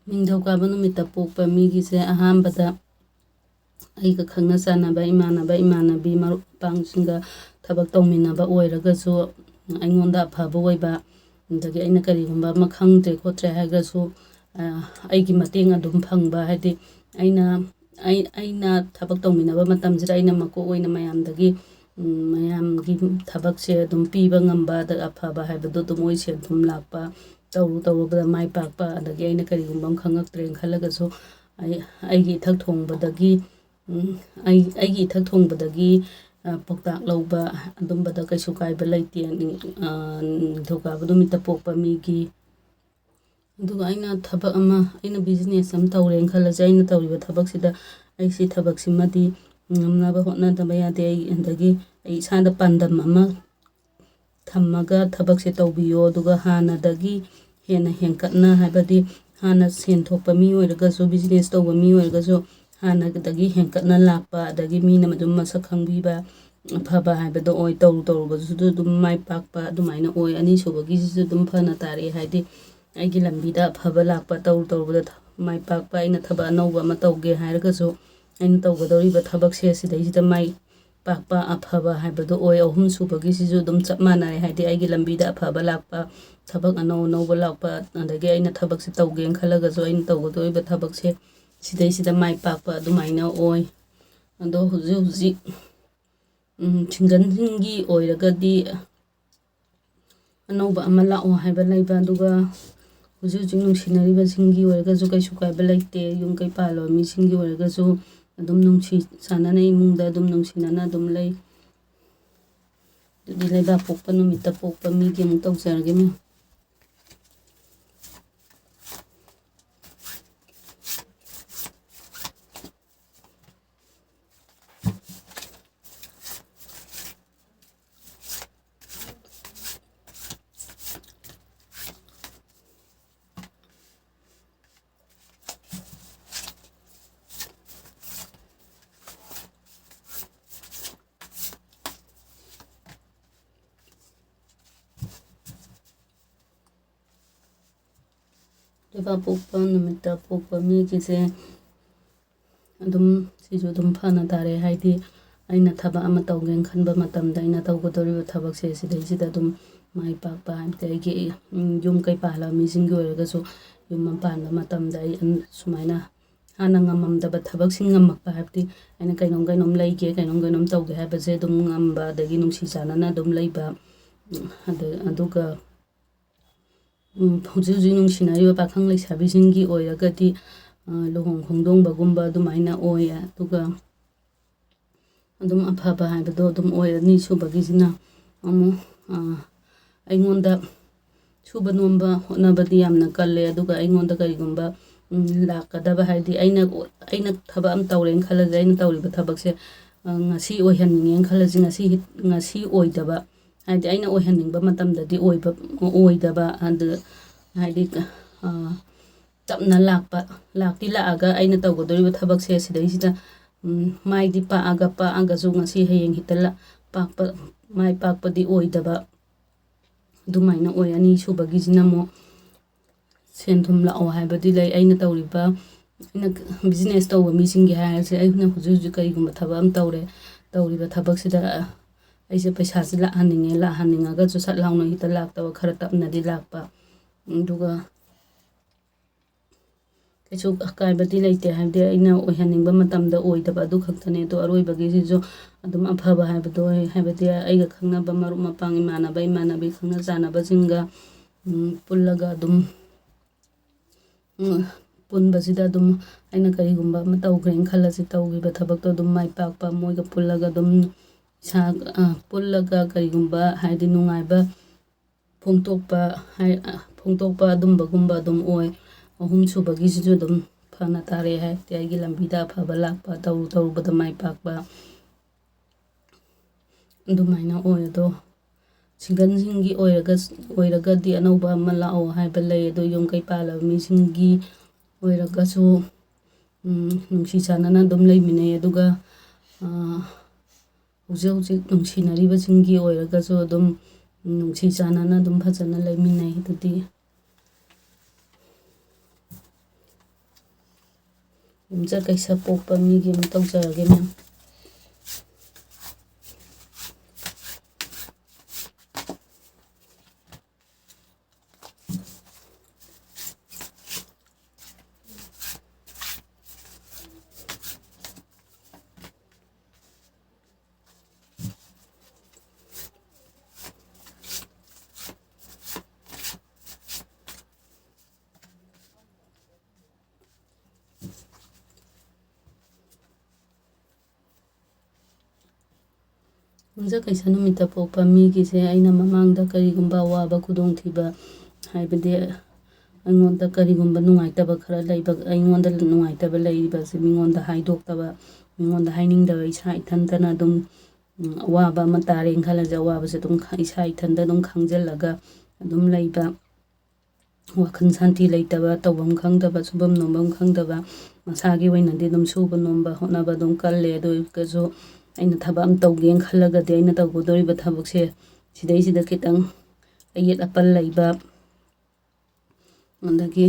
ꯅꯤꯡꯊꯧꯀꯥꯕ ꯅꯨꯃꯤꯠꯇ ꯄꯣꯛꯄ ꯃꯤꯒꯤꯁꯦ ꯑꯍꯥꯟꯕꯗ ꯑꯩꯒ ꯈꯪꯅ ꯆꯥꯟꯅꯕ ꯏꯃꯥꯟꯅꯕ, ꯏꯃꯥꯟꯅꯕꯤ, ꯃꯔꯨꯞ ꯃꯄꯥꯡꯁꯤꯡꯒ ꯊꯕꯛ ꯇꯧꯃꯤꯟꯅꯕ ꯑꯣꯏꯔꯒꯁꯨ, ꯑꯩꯉꯣꯟꯗ ꯑꯐꯕ ꯑꯣꯏꯕ, ꯑꯗꯒꯤ ꯑꯩꯅ ꯀꯔꯤꯒꯨꯝꯕ ꯑꯃ ꯈꯪꯗ꯭ꯔꯦ ꯈꯣꯠꯇ꯭ꯔꯦ ꯍꯥꯏꯔꯒꯁꯨ, ꯑ, ꯑꯩꯒꯤ ꯃꯇꯦꯡ ꯑꯗꯨꯝ ꯐꯪꯕ, ꯍꯥꯏꯗꯤ ꯑꯩꯅ, ꯑꯩ, ꯑꯩꯅ ꯊꯕꯛ ꯇꯧꯃꯤꯟꯅꯕ ꯃꯇꯝꯁꯤꯗ ꯑꯩꯅ ꯃꯀꯣꯛ ꯑꯣꯏꯅ ꯃꯌꯥꯝꯗꯒꯤ, ꯎꯝ, ꯃꯌꯥꯝꯒꯤ ꯊꯕꯛꯁꯦ ꯑꯗꯨꯝ ꯄꯤꯕ ꯉꯝꯕ, ꯑꯗ ꯑꯐꯕ ꯍꯥꯏꯕꯗꯣ ꯑꯗꯨꯝ ꯑꯣꯏ, ꯁꯦꯟ ꯊꯨꯝ ꯂꯥꯛꯄ, ꯇꯧꯔꯨ ꯇꯧꯔꯨꯕꯗ ꯃꯥꯏ ꯄꯥꯛꯄ, ꯑꯗꯒꯤ ꯑꯩꯅ ꯀꯔꯤꯒꯨꯝꯕ ꯑꯃ ꯈꯪꯉꯛꯇ꯭ꯔꯦꯅ ꯈꯜꯂꯒꯁꯨ, ꯑꯩ, ꯑꯩꯒꯤ ꯏꯊꯛ ꯊꯣꯡꯕꯗꯒꯤ, ꯎꯝ, ꯑꯩ, ꯑꯩꯒꯤ ꯏꯊꯛ ꯊꯣꯡꯕꯗꯒꯤ, ꯑ, ꯄꯥꯎꯇꯥꯛ ꯂꯧꯕ, ꯑꯗꯨꯝꯕꯗ ꯀꯩꯁꯨ ꯀꯥꯏꯕ ꯂꯩꯇꯦ꯫ ꯅꯤꯡ-, ꯑ, ꯅꯤꯡꯊꯧꯀꯥꯕ ꯅꯨꯃꯤꯠꯇ ꯄꯣꯛꯄ ꯃꯤꯒꯤ꯫ ꯑꯗꯨꯒ ꯑꯩꯅ ꯊꯕꯛ ꯑꯃ, ꯑꯩꯅ business ꯑꯃ ꯇꯧꯔꯦꯅ ꯈꯜꯂꯁꯦ, ꯑꯩꯅ ꯇꯧꯔꯤꯕ ꯊꯕꯛꯁꯤꯗ ꯑꯩ ꯁꯤ ꯊꯕꯛꯁꯤꯃꯗꯤ ꯉꯝꯅꯕ ꯍꯣꯠꯅꯗꯕ ꯌꯥꯗꯦ꯫ ꯑꯩ, ꯑꯗꯒꯤ ꯑꯩ ꯏꯁꯥꯗ ꯄꯥꯟꯗꯝ ꯑꯃ ꯊꯝꯃꯒ ꯊꯕꯛꯁꯦ ꯇꯧꯕꯤꯌꯣ꯫ ꯑꯗꯨꯒ ꯍꯥꯟꯅꯗꯒꯤ ꯍꯦꯟꯅ ꯍꯦꯟꯀꯠꯅ, ꯍꯥꯏꯕꯗꯤ ꯍꯥꯟꯅ ꯁꯦꯟ ꯊꯣꯛꯄ ꯃꯤ ꯑꯣꯏꯔꯒꯁꯨ, business ꯇꯧꯕ ꯃꯤ ꯑꯣꯏꯔꯒꯁꯨ, ꯍꯥꯟꯅꯗꯒꯤ ꯍꯦꯟꯀꯠꯅ ꯂꯥꯛꯄ, ꯑꯗꯒꯤ ꯃꯤꯅ ꯑꯗꯨꯝ ꯃꯁꯛ ꯈꯪꯕꯤꯕ, ꯑꯐꯕ ꯍꯥꯏꯕꯗꯣ ꯑꯣꯏ, ꯇꯧꯔꯨ ꯇꯧꯔꯨꯕꯗꯁꯨ ꯑꯗꯨꯝ ꯃꯥꯏ ꯄꯥꯛꯄ ꯑꯗꯨꯃꯥꯏꯅ ꯑꯣꯏ꯫ ꯑꯅꯤꯁꯨꯕꯒꯤꯁꯤꯁꯨ ꯑꯗꯨꯝ ꯐꯅ ꯇꯥꯔꯛꯑꯦ, ꯍꯥꯏꯗꯤ ꯑꯩꯒꯤ ꯂꯝꯕꯤꯗ ꯑꯐꯕ ꯂꯥꯛꯄ, ꯇꯧꯔꯨ ꯇꯧꯔꯨꯕꯗ ꯃꯥꯏ ꯄꯥꯛꯄ꯫ ꯑꯩꯅ ꯊꯕꯛ ꯑꯅꯧꯕ ꯑꯃ ꯇꯧꯒꯦ ꯍꯥꯏꯔꯒꯁꯨ, ꯑꯩꯅ ꯇꯧꯒꯗꯧꯔꯤꯕ ꯊꯕꯛꯁꯦ ꯁꯤꯗꯩꯁꯤꯗ ꯃꯥꯏ ꯄꯥꯛꯄ, ꯑꯐꯕ ꯍꯥꯏꯕꯗꯣ ꯑꯣꯏ꯫ ꯑꯍꯨꯝꯁꯨꯕꯒꯤꯁꯤꯁꯨ ꯑꯗꯨꯝ ꯆꯞ ꯃꯥꯟꯅꯔꯦ, ꯍꯥꯏꯗꯤ ꯑꯩꯒꯤ ꯂꯝꯕꯤꯗ ꯑꯐꯕ ꯂꯥꯛꯄ, ꯊꯕꯛ ꯑꯅꯧ ꯑꯅꯧꯕ ꯂꯥꯛꯄ, ꯑꯗꯒꯤ ꯑꯩꯅ ꯊꯕꯛꯁꯦ ꯇꯧꯒꯦꯅ ꯈꯜꯂꯒꯁꯨ, ꯑꯩꯅ ꯇꯧꯒꯗꯧꯔꯤꯕ ꯊꯕꯛꯁꯦ ꯁꯤꯗꯩꯁꯤꯗ ꯃꯥꯏ ꯄꯥꯛꯄ ꯑꯗꯨꯃꯥꯏꯅ ꯑꯣꯏ꯫ ꯑꯗꯣ ꯍꯧꯖꯤꯛ ꯍꯧꯖꯤꯛ, ꯎꯝ, ꯁꯤꯡꯒꯜꯁꯤꯡꯒꯤ ꯑꯣꯏꯔꯒꯗꯤ ꯑꯅꯧꯕ ꯑꯃ ꯂꯥꯛꯑꯣ ꯍꯥꯏꯕ ꯂꯩꯕ, ꯑꯗꯨꯒ ꯍꯧꯖꯤꯛ ꯍꯧꯖꯤꯛ ꯅꯨꯡꯁꯤꯅꯔꯤꯕꯁꯤꯡꯒꯤ ꯑꯣꯏꯔꯒꯁꯨ ꯀꯩꯁꯨ ꯀꯥꯏꯕ ꯂꯩꯇꯦ꯫ ꯌꯨꯝ ꯀꯩ ꯄꯥꯜꯂꯕ ꯃꯤꯁꯤꯡꯒꯤ ꯑꯣꯏꯔꯒꯁꯨ ꯑꯗꯨꯝ ꯅꯨꯡꯁꯤ ꯆꯥꯟꯅꯅ, ꯏꯃꯨꯡꯗ ꯑꯗꯨꯝ ꯅꯨꯡꯁꯤꯅꯅ ꯑꯗꯨꯝ ꯂꯩ꯫ ꯑꯗꯨꯗꯤ ꯂꯩꯕꯥꯛ ꯄꯣꯛꯄ ꯅꯨꯃꯤꯠꯇ ꯄꯣꯛꯄ ꯃꯤꯒꯤ ꯑꯃꯨꯛ ꯇꯧꯖꯔꯒꯦ, ꯃꯦꯝ꯫ ꯂꯩꯕꯥꯛꯄꯣꯛꯄ ꯅꯨꯃꯤꯠꯇ ꯄꯣꯛꯄ ꯃꯤꯒꯤꯁꯦ ꯑꯗꯨꯝ ꯁꯤꯁꯨ ꯑꯗꯨꯝ ꯐꯅ ꯇꯥꯔꯦ꯫ ꯍꯥꯏꯗꯤ ꯑꯩꯅ ꯊꯕꯛ ꯑꯃ ꯇꯧꯒꯦꯅ ꯈꯟꯕ ꯃꯇꯝꯗ, ꯑꯩꯅ ꯇꯧꯒꯗꯧꯔꯤꯕ ꯊꯕꯛꯁꯦ ꯁꯤꯗꯩꯁꯤꯗ ꯑꯗꯨꯝ ꯃꯥꯏ ꯄꯥꯛꯄ, ꯍꯥꯏꯕꯗꯤ ꯑꯩꯒꯤ, ꯎꯝ, ꯌꯨꯝ ꯀꯩ ꯄꯥꯜꯂꯕ ꯃꯤꯁꯤꯡꯒꯤ ꯑꯣꯏꯔꯒꯁꯨ ꯌꯨꯝ ꯑꯃ ꯄꯥꯟꯕ ꯃꯇꯝꯗ ꯑꯩ, ꯎꯝ, ꯁꯨꯃꯥꯏꯅ ꯍꯥꯟꯅ ꯉꯝꯃꯝꯗꯕ ꯊꯕꯛꯁꯤꯡ ꯉꯝꯃꯛꯄ, ꯍꯥꯏꯕꯗꯤ ꯑꯩꯅ ꯀꯩꯅꯣꯝ ꯀꯩꯅꯣꯝ ꯂꯩꯒꯦ, ꯀꯩꯅꯣꯝ ꯀꯩꯅꯣꯝ ꯇꯧꯒꯦ ꯍꯥꯏꯕꯁꯦ ꯑꯗꯨꯝ ꯉꯝꯕ, ꯑꯗꯒꯤ ꯅꯨꯡꯁꯤ ꯆꯥꯟꯅꯅ ꯑꯗꯨꯝ ꯂꯩꯕ, ꯎꯝ, ꯑꯗ-, ꯑꯗꯨꯒ ꯎꯝ, ꯍꯧꯖꯤꯛ ꯍꯧꯖꯤꯛ ꯅꯨꯡꯁꯤꯅꯔꯤꯕ ꯄꯥꯈꯪ ꯂꯩꯁꯥꯕꯤꯁꯤꯡꯒꯤ ꯑꯣꯏꯔꯒꯗꯤ, ꯑ, ꯂꯨꯍꯣꯡ ꯈꯣꯡꯗꯣꯡꯕꯒꯨꯝꯕ ꯑꯗꯨꯃꯥꯏꯅ ꯑꯣꯏ꯫ ꯑꯗꯨꯒ ꯑꯗꯨꯝ ꯑꯐꯕ ꯍꯥꯏꯕꯗꯣ ꯑꯗꯨꯝ ꯑꯣꯏ꯫ ꯑꯅꯤꯁꯨꯕꯒꯤꯁꯤꯅ ꯑꯃꯨꯛ, ꯑ, ꯑꯩꯉꯣꯟꯗ ꯁꯨꯕ ꯅꯣꯝꯕ ꯍꯣꯠꯅꯕꯗꯤ ꯌꯥꯝꯅ ꯀꯜꯂꯦ, ꯑꯗꯨꯒ ꯑꯩꯉꯣꯟꯗ ꯀꯔꯤꯒꯨꯝꯕ, ꯎꯝ, ꯂꯥꯛꯀꯗꯕ, ꯍꯥꯏꯗꯤ ꯑꯩꯅ, ꯑꯩꯅ ꯊꯕꯛ ꯑꯃ ꯇꯧꯔꯦꯅ ꯈꯜꯂꯁꯦ, ꯑꯩꯅ ꯇꯧꯔꯤꯕ ꯊꯕꯛꯁꯦ, ꯑ, ꯉꯁꯤ ꯑꯣꯏꯍꯟꯅꯤꯡꯉꯦꯅ ꯈꯜꯂꯁꯤ, ꯉꯁꯤ, ꯉꯁꯤ ꯑꯣꯏꯗꯕ, ꯍꯥꯏꯗꯤ ꯑꯩꯅ ꯑꯣꯏꯍꯟꯅꯤꯡꯕ ꯃꯇꯝꯗꯗꯤ ꯑꯣꯏꯕ, ꯑꯣꯏꯗꯕ, ꯑꯗꯨ ꯍꯥꯏꯗꯤ, ꯑ, ꯇꯞꯅ ꯂꯥꯛꯄ, ꯂꯥꯛꯇꯤ ꯂꯥꯛꯑꯒ ꯑꯩꯅ ꯇꯧꯒꯗꯧꯔꯤꯕ ꯊꯕꯛꯁꯦ ꯁꯤꯗꯩꯁꯤꯗ, ꯎꯝ, ꯃꯥꯏꯗꯤ ꯄꯥꯛꯑꯒ, ꯄꯥꯛꯑꯒꯁꯨ ꯉꯁꯤ ꯍꯌꯦꯡ ꯍꯦꯛꯇ ꯂꯥ-, ꯄꯥꯛꯄ, ꯃꯥꯏ ꯄꯥꯛꯄꯗꯤ ꯑꯣꯏꯗꯕ, ꯑꯗꯨꯃꯥꯏꯅ ꯑꯣꯏ꯫ ꯑꯅꯤꯁꯨꯕꯒꯤꯁꯤꯅ ꯑꯃꯨꯛ ꯁꯦꯟ ꯊꯨꯝ ꯂꯥꯛꯑꯣ ꯍꯥꯏꯕꯗꯤ ꯂꯩ꯫ ꯑꯩꯅ ꯇꯧꯔꯤꯕ, ꯑꯩꯅ business ꯇꯧꯕ ꯃꯤꯁꯤꯡꯒꯤ ꯍꯥꯏꯔꯁꯦ, ꯑꯩꯅ ꯍꯧꯖꯤꯛ ꯍꯧꯖꯤꯛ ꯀꯔꯤꯒꯨꯝꯕ ꯊꯕꯛ ꯑꯃ ꯇꯧꯔꯦ, ꯇꯧꯔꯤꯕ ꯊꯕꯛꯁꯤꯗ ꯑꯩꯁꯦ ꯄꯩꯁꯥꯁꯦ ꯂꯥꯛꯍꯟꯅꯤꯡꯉꯦ, ꯂꯥꯛꯍꯟꯅꯤꯡꯉꯒꯁꯨ ꯁꯠ ꯂꯥꯎꯅ ꯍꯦꯛꯇ ꯂꯥꯛꯇꯕ, ꯈꯔ ꯇꯞꯅꯗꯤ ꯂꯥꯛꯄ, ꯑꯗꯨꯒ ꯀꯩꯁꯨ ꯑꯀꯥꯏꯕꯗꯤ ꯂꯩꯇꯦ, ꯍꯥꯏꯕꯗꯤ ꯑꯩꯅ ꯑꯣꯏꯍꯟꯅꯤꯡꯕ ꯃꯇꯝꯗ ꯑꯣꯏꯗꯕ ꯑꯗꯨ ꯈꯛꯇꯅꯦ꯫ ꯑꯗꯣ ꯑꯔꯣꯏꯕꯒꯤꯁꯤꯁꯨ ꯑꯗꯨꯝ ꯑꯐꯕ ꯍꯥꯏꯕꯗꯣ ꯑꯣꯏ, ꯍꯥꯏꯕꯗꯤ ꯑꯩꯒ ꯈꯪꯅꯕ ꯃꯔꯨꯞ ꯃꯄꯥꯡ, ꯏꯃꯥꯟꯅꯕ ꯏꯃꯥꯟꯅꯕꯤ, ꯈꯪꯅ ꯆꯥꯟꯅꯕꯁꯤꯡꯒ, ꯎꯝ, ꯄꯨꯜꯂꯒ ꯑꯗꯨꯝ, ꯎꯝ, ꯄꯨꯟꯕꯁꯤꯗ ꯑꯗꯨꯝ ꯑꯩꯅ ꯀꯔꯤꯒꯨꯝꯕ ꯑꯃ ꯇꯧꯈ꯭ꯔꯦꯅ ꯈꯜꯂꯁꯤ, ꯇꯧꯈꯤꯕ ꯊꯕꯛꯇꯣ ꯑꯗꯨꯝ ꯃꯥꯏ ꯄꯥꯛꯄ, ꯃꯣꯏꯒ ꯄꯨꯜꯂꯒ ꯑꯗꯨꯝ ꯏꯁꯥ, ꯑ, ꯄꯨꯜꯂꯒ ꯀꯔꯤꯒꯨꯝꯕ, ꯍꯥꯏꯗꯤ ꯅꯨꯡꯉꯥꯏꯕ ꯐꯣꯡꯗꯣꯛꯄ ꯍꯥꯏ-, ꯐꯣꯡꯗꯣꯛꯄ ꯑꯗꯨꯝꯕꯒꯨꯝꯕ ꯑꯗꯨꯝ ꯑꯣꯏ꯫ ꯑꯍꯨꯝꯁꯨꯕꯒꯤꯁꯤꯁꯨ ꯑꯗꯨꯝ ꯐꯅ ꯇꯥꯔꯛꯑꯦ, ꯍꯥꯏꯕꯗꯤ ꯑꯩꯒꯤ ꯂꯝꯕꯤꯗ ꯑꯐꯕ ꯂꯥꯛꯄ, ꯇꯧꯔꯨ ꯇꯧꯔꯨꯕꯗ ꯃꯥꯏ ꯄꯥꯛꯄ ꯑꯗꯨꯃꯥꯏꯅ ꯑꯣꯏ꯫ ꯑꯗꯣ ꯁꯤꯡꯒꯜꯁꯤꯡꯒꯤ ꯑꯣꯏꯔꯒ, ꯑꯣꯏꯔꯒꯗꯤ ꯑꯅꯧꯕ ꯑꯃ ꯂꯥꯛꯑꯣ ꯍꯥꯏꯕ ꯂꯩ꯫ ꯑꯗꯣ ꯌꯨꯝ ꯀꯩ ꯄꯥꯜꯂꯕ ꯃꯤꯁꯤꯡꯒꯤ ꯑꯣꯏꯔꯒꯁꯨ, ꯎꯝ, ꯅꯨꯡꯁꯤ ꯆꯥꯟꯅꯅ ꯑꯗꯨꯝ ꯂꯩꯃꯤꯟꯅꯩ꯫ ꯑꯗꯨꯒ, ꯑ, ꯍꯧꯖꯤꯛ ꯍꯧꯖꯤꯛ ꯅꯨꯡꯁꯤꯅꯔꯤꯕꯁꯤꯡꯒꯤ ꯑꯣꯏꯔꯒꯁꯨ ꯑꯗꯨꯝ ꯅꯨꯡꯁꯤ ꯆꯥꯟꯅꯅ ꯑꯗꯨꯝ ꯐꯖꯅ ꯂꯩꯃꯤꯟꯅꯩ꯫ ꯑꯗꯨꯗꯤ ꯌꯨꯝꯖꯀꯩꯁ ꯄꯣꯛꯄ ꯃꯤꯒꯤ ꯑꯃꯨꯛ ꯇꯧꯖꯔꯒꯦ, ꯃꯦꯝ꯫ ꯌꯨꯝꯖꯀꯩꯁ ꯅꯨꯃꯤꯠꯇ ꯄꯣꯛꯄ ꯃꯤꯒꯤꯁꯦ ꯑꯩꯅ ꯃꯃꯥꯡꯗ ꯀꯔꯤꯒꯨꯝꯕ ꯑꯋꯥꯕ ꯈꯨꯗꯣꯡꯊꯤꯕ, ꯍꯥꯏꯕꯗꯤ ꯑꯩꯉꯣꯟꯗ ꯀꯔꯤꯒꯨꯝꯕ ꯅꯨꯡꯉꯥꯏꯇꯕ ꯈꯔ ꯂꯩꯕ, ꯑꯩꯉꯣꯟꯗ ꯅꯨꯡꯉꯥꯏꯇꯕ ꯂꯩꯔꯤꯕꯁꯦ ꯃꯤꯉꯣꯟꯗ ꯍꯥꯏꯗꯣꯛꯇꯕ, ꯃꯤꯉꯣꯟꯗ ꯍꯥꯏꯅꯤꯡꯗꯕ, ꯏꯁꯥ ꯏꯊꯟꯇꯅ ꯑꯗꯨꯝ, ꯎꯝ, ꯑꯋꯥꯕ ꯑꯃ ꯇꯥꯔꯦꯅ ꯈꯜꯂꯁꯦ, ꯑꯋꯥꯕꯁꯦ ꯑꯗꯨꯝ ꯈ-, ꯏꯁꯥ ꯏꯊꯟꯇ ꯑꯗꯨꯝ ꯈꯪꯖꯤꯜꯂꯒ ꯑꯗꯨꯝ ꯂꯩꯕ, ꯋꯥꯈꯜ ꯁꯥꯟꯇꯤ ꯂꯩꯇꯕ, ꯇꯧꯐꯝ ꯈꯪꯗꯕ, ꯁꯨꯐꯝ ꯅꯣꯝꯐꯝ ꯈꯪꯗꯕ, ꯃꯁꯥꯒꯤ ꯑꯣꯏꯅꯗꯤ ꯑꯗꯨꯝ ꯁꯨꯕ ꯅꯣꯝꯕ ꯍꯣꯠꯅꯕ ꯑꯗꯨꯝ ꯀꯜꯂꯦ꯫ ꯑꯗꯨ ꯑꯣꯏꯔꯒꯁꯨ ꯑꯩꯅ ꯊꯕꯛ ꯑꯃ ꯇꯧꯒꯦꯅ ꯈꯜꯂꯒꯗꯤ ꯑꯩꯅ ꯇꯧꯒꯗꯧꯔꯤꯕ ꯊꯕꯛꯁꯦ ꯁꯤꯗꯩꯁꯤꯗ ꯈꯤꯇꯪ ꯑꯌꯦꯠ ꯑꯄꯟ ꯂꯩꯕ, ꯑꯗꯒꯤ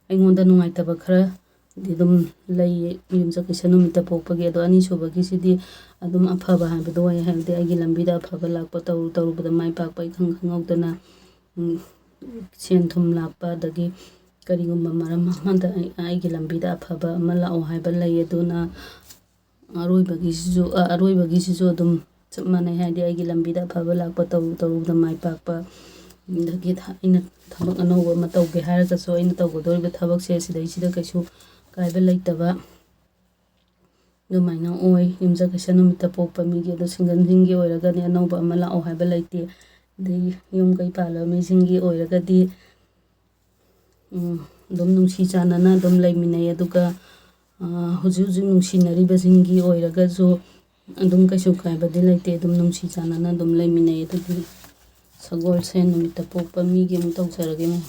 ꯑꯩꯉꯣꯟꯗ ꯅꯨꯡꯉꯥꯏꯇꯕ ꯈꯔꯗꯤ ꯑꯗꯨꯝ ꯂꯩꯌꯦ ꯌꯨꯝꯖꯀꯩꯁ ꯅꯨꯃꯤꯠꯇ ꯄꯣꯛꯄꯒꯤ꯫ ꯑꯗꯣ ꯑꯅꯤꯁꯨꯕꯒꯤꯁꯤꯗꯤ ꯑꯗꯨꯝ ꯑꯐꯕ ꯍꯥꯏꯕꯗꯣ ꯑꯣꯏ, ꯍꯥꯏꯕꯗꯤ ꯑꯩꯒꯤ ꯂꯝꯕꯤꯗ ꯑꯐꯕ ꯂꯥꯛꯄ, ꯇꯧꯔꯨ ꯇꯧꯔꯨꯕꯗ ꯃꯥꯏ ꯄꯥꯛꯄ ꯏꯈꯪ ꯈꯪꯍꯧꯗꯅ, ꯎꯝ, ꯁꯦꯟ ꯊꯨꯝ ꯂꯥꯛꯄ, ꯑꯗꯒꯤ ꯀꯔꯤꯒꯨꯝꯕ ꯃꯔꯝ ꯑꯃꯗ ꯑꯩ, ꯑꯩꯒꯤ ꯂꯝꯕꯤꯗ ꯑꯐꯕ ꯑꯃ ꯂꯥꯛꯑꯣ ꯍꯥꯏꯕ ꯂꯩ꯫ ꯑꯗꯨꯅ ꯑꯔꯣꯏꯕꯒꯤꯁꯤꯁꯨ, ꯑ, ꯑꯔꯣꯏꯕꯒꯤꯁꯤꯁꯨ ꯑꯗꯨꯝ ꯆꯞ ꯃꯥꯟꯅꯩ, ꯍꯥꯏꯗꯤ ꯑꯩꯒꯤ ꯂꯝꯕꯤꯗ ꯑꯐꯕ ꯂꯥꯛꯄ, ꯇꯧꯔꯨ ꯇꯧꯔꯨꯕꯗ ꯃꯥꯏ ꯄꯥꯛꯄ, ꯑꯗꯒꯤ ꯊ-, ꯑꯩꯅ ꯊꯕꯛ ꯑꯅꯧꯕ ꯑꯃ ꯇꯧꯒꯦ ꯍꯥꯏꯔꯒꯁꯨ ꯑꯩꯅ ꯇꯧꯒꯗꯧꯔꯤꯕ ꯊꯕꯛꯁꯦ ꯁꯤꯗꯩꯁꯤꯗ ꯀꯩꯁꯨ ꯀꯥꯏꯕ ꯂꯩꯇꯕ ꯑꯗꯨꯃꯥꯏꯅ ꯑꯣꯏ꯫ ꯌꯨꯝꯖꯀꯩꯁ ꯅꯨꯃꯤꯠꯇ ꯄꯣꯛꯄ ꯃꯤꯒꯤ꯫ ꯑꯗꯣ ꯁꯤꯡꯒꯜꯁꯤꯡꯒꯤ ꯑꯣꯏꯔꯒꯗꯤ ꯑꯅꯧꯕ ꯑꯃ ꯂꯥꯛꯑꯣ ꯍꯥꯏꯕ ꯂꯩꯇꯦ꯫ ꯑꯗꯩ ꯌꯨꯝ ꯀꯩ ꯄꯥꯜꯂꯕ ꯃꯤꯁꯤꯡꯒꯤ ꯑꯣꯏꯔꯒꯗꯤ, ꯎꯝ, ꯑꯗꯨꯝ ꯅꯨꯡꯁꯤ ꯆꯥꯟꯅꯅ ꯑꯗꯨꯝ ꯂꯩꯃꯤꯟꯅꯩ꯫ ꯑꯗꯨꯒ, ꯑ, ꯍꯧꯖꯤꯛ ꯍꯧꯖꯤꯛ ꯅꯨꯡꯁꯤꯅꯔꯤꯕꯁꯤꯡꯒꯤ ꯑꯣꯏꯔꯒꯁꯨ ꯑꯗꯨꯝ ꯀꯩꯁꯨ ꯀꯥꯏꯕꯗꯤ ꯂꯩꯇꯦ, ꯑꯗꯨꯝ ꯅꯨꯡꯁꯤ ꯆꯥꯟꯅꯅ ꯑꯗꯨꯝ ꯂꯩꯃꯤꯟꯅꯩ꯫ ꯑꯗꯨꯗꯤ ꯁꯒꯣꯜꯁꯦꯟ ꯅꯨꯃꯤꯠꯇ ꯄꯣꯛꯄ ꯃꯤꯒꯤ ꯑꯃꯨꯛ ꯇꯧꯖꯔꯒꯦ, ꯃꯦꯝ꯫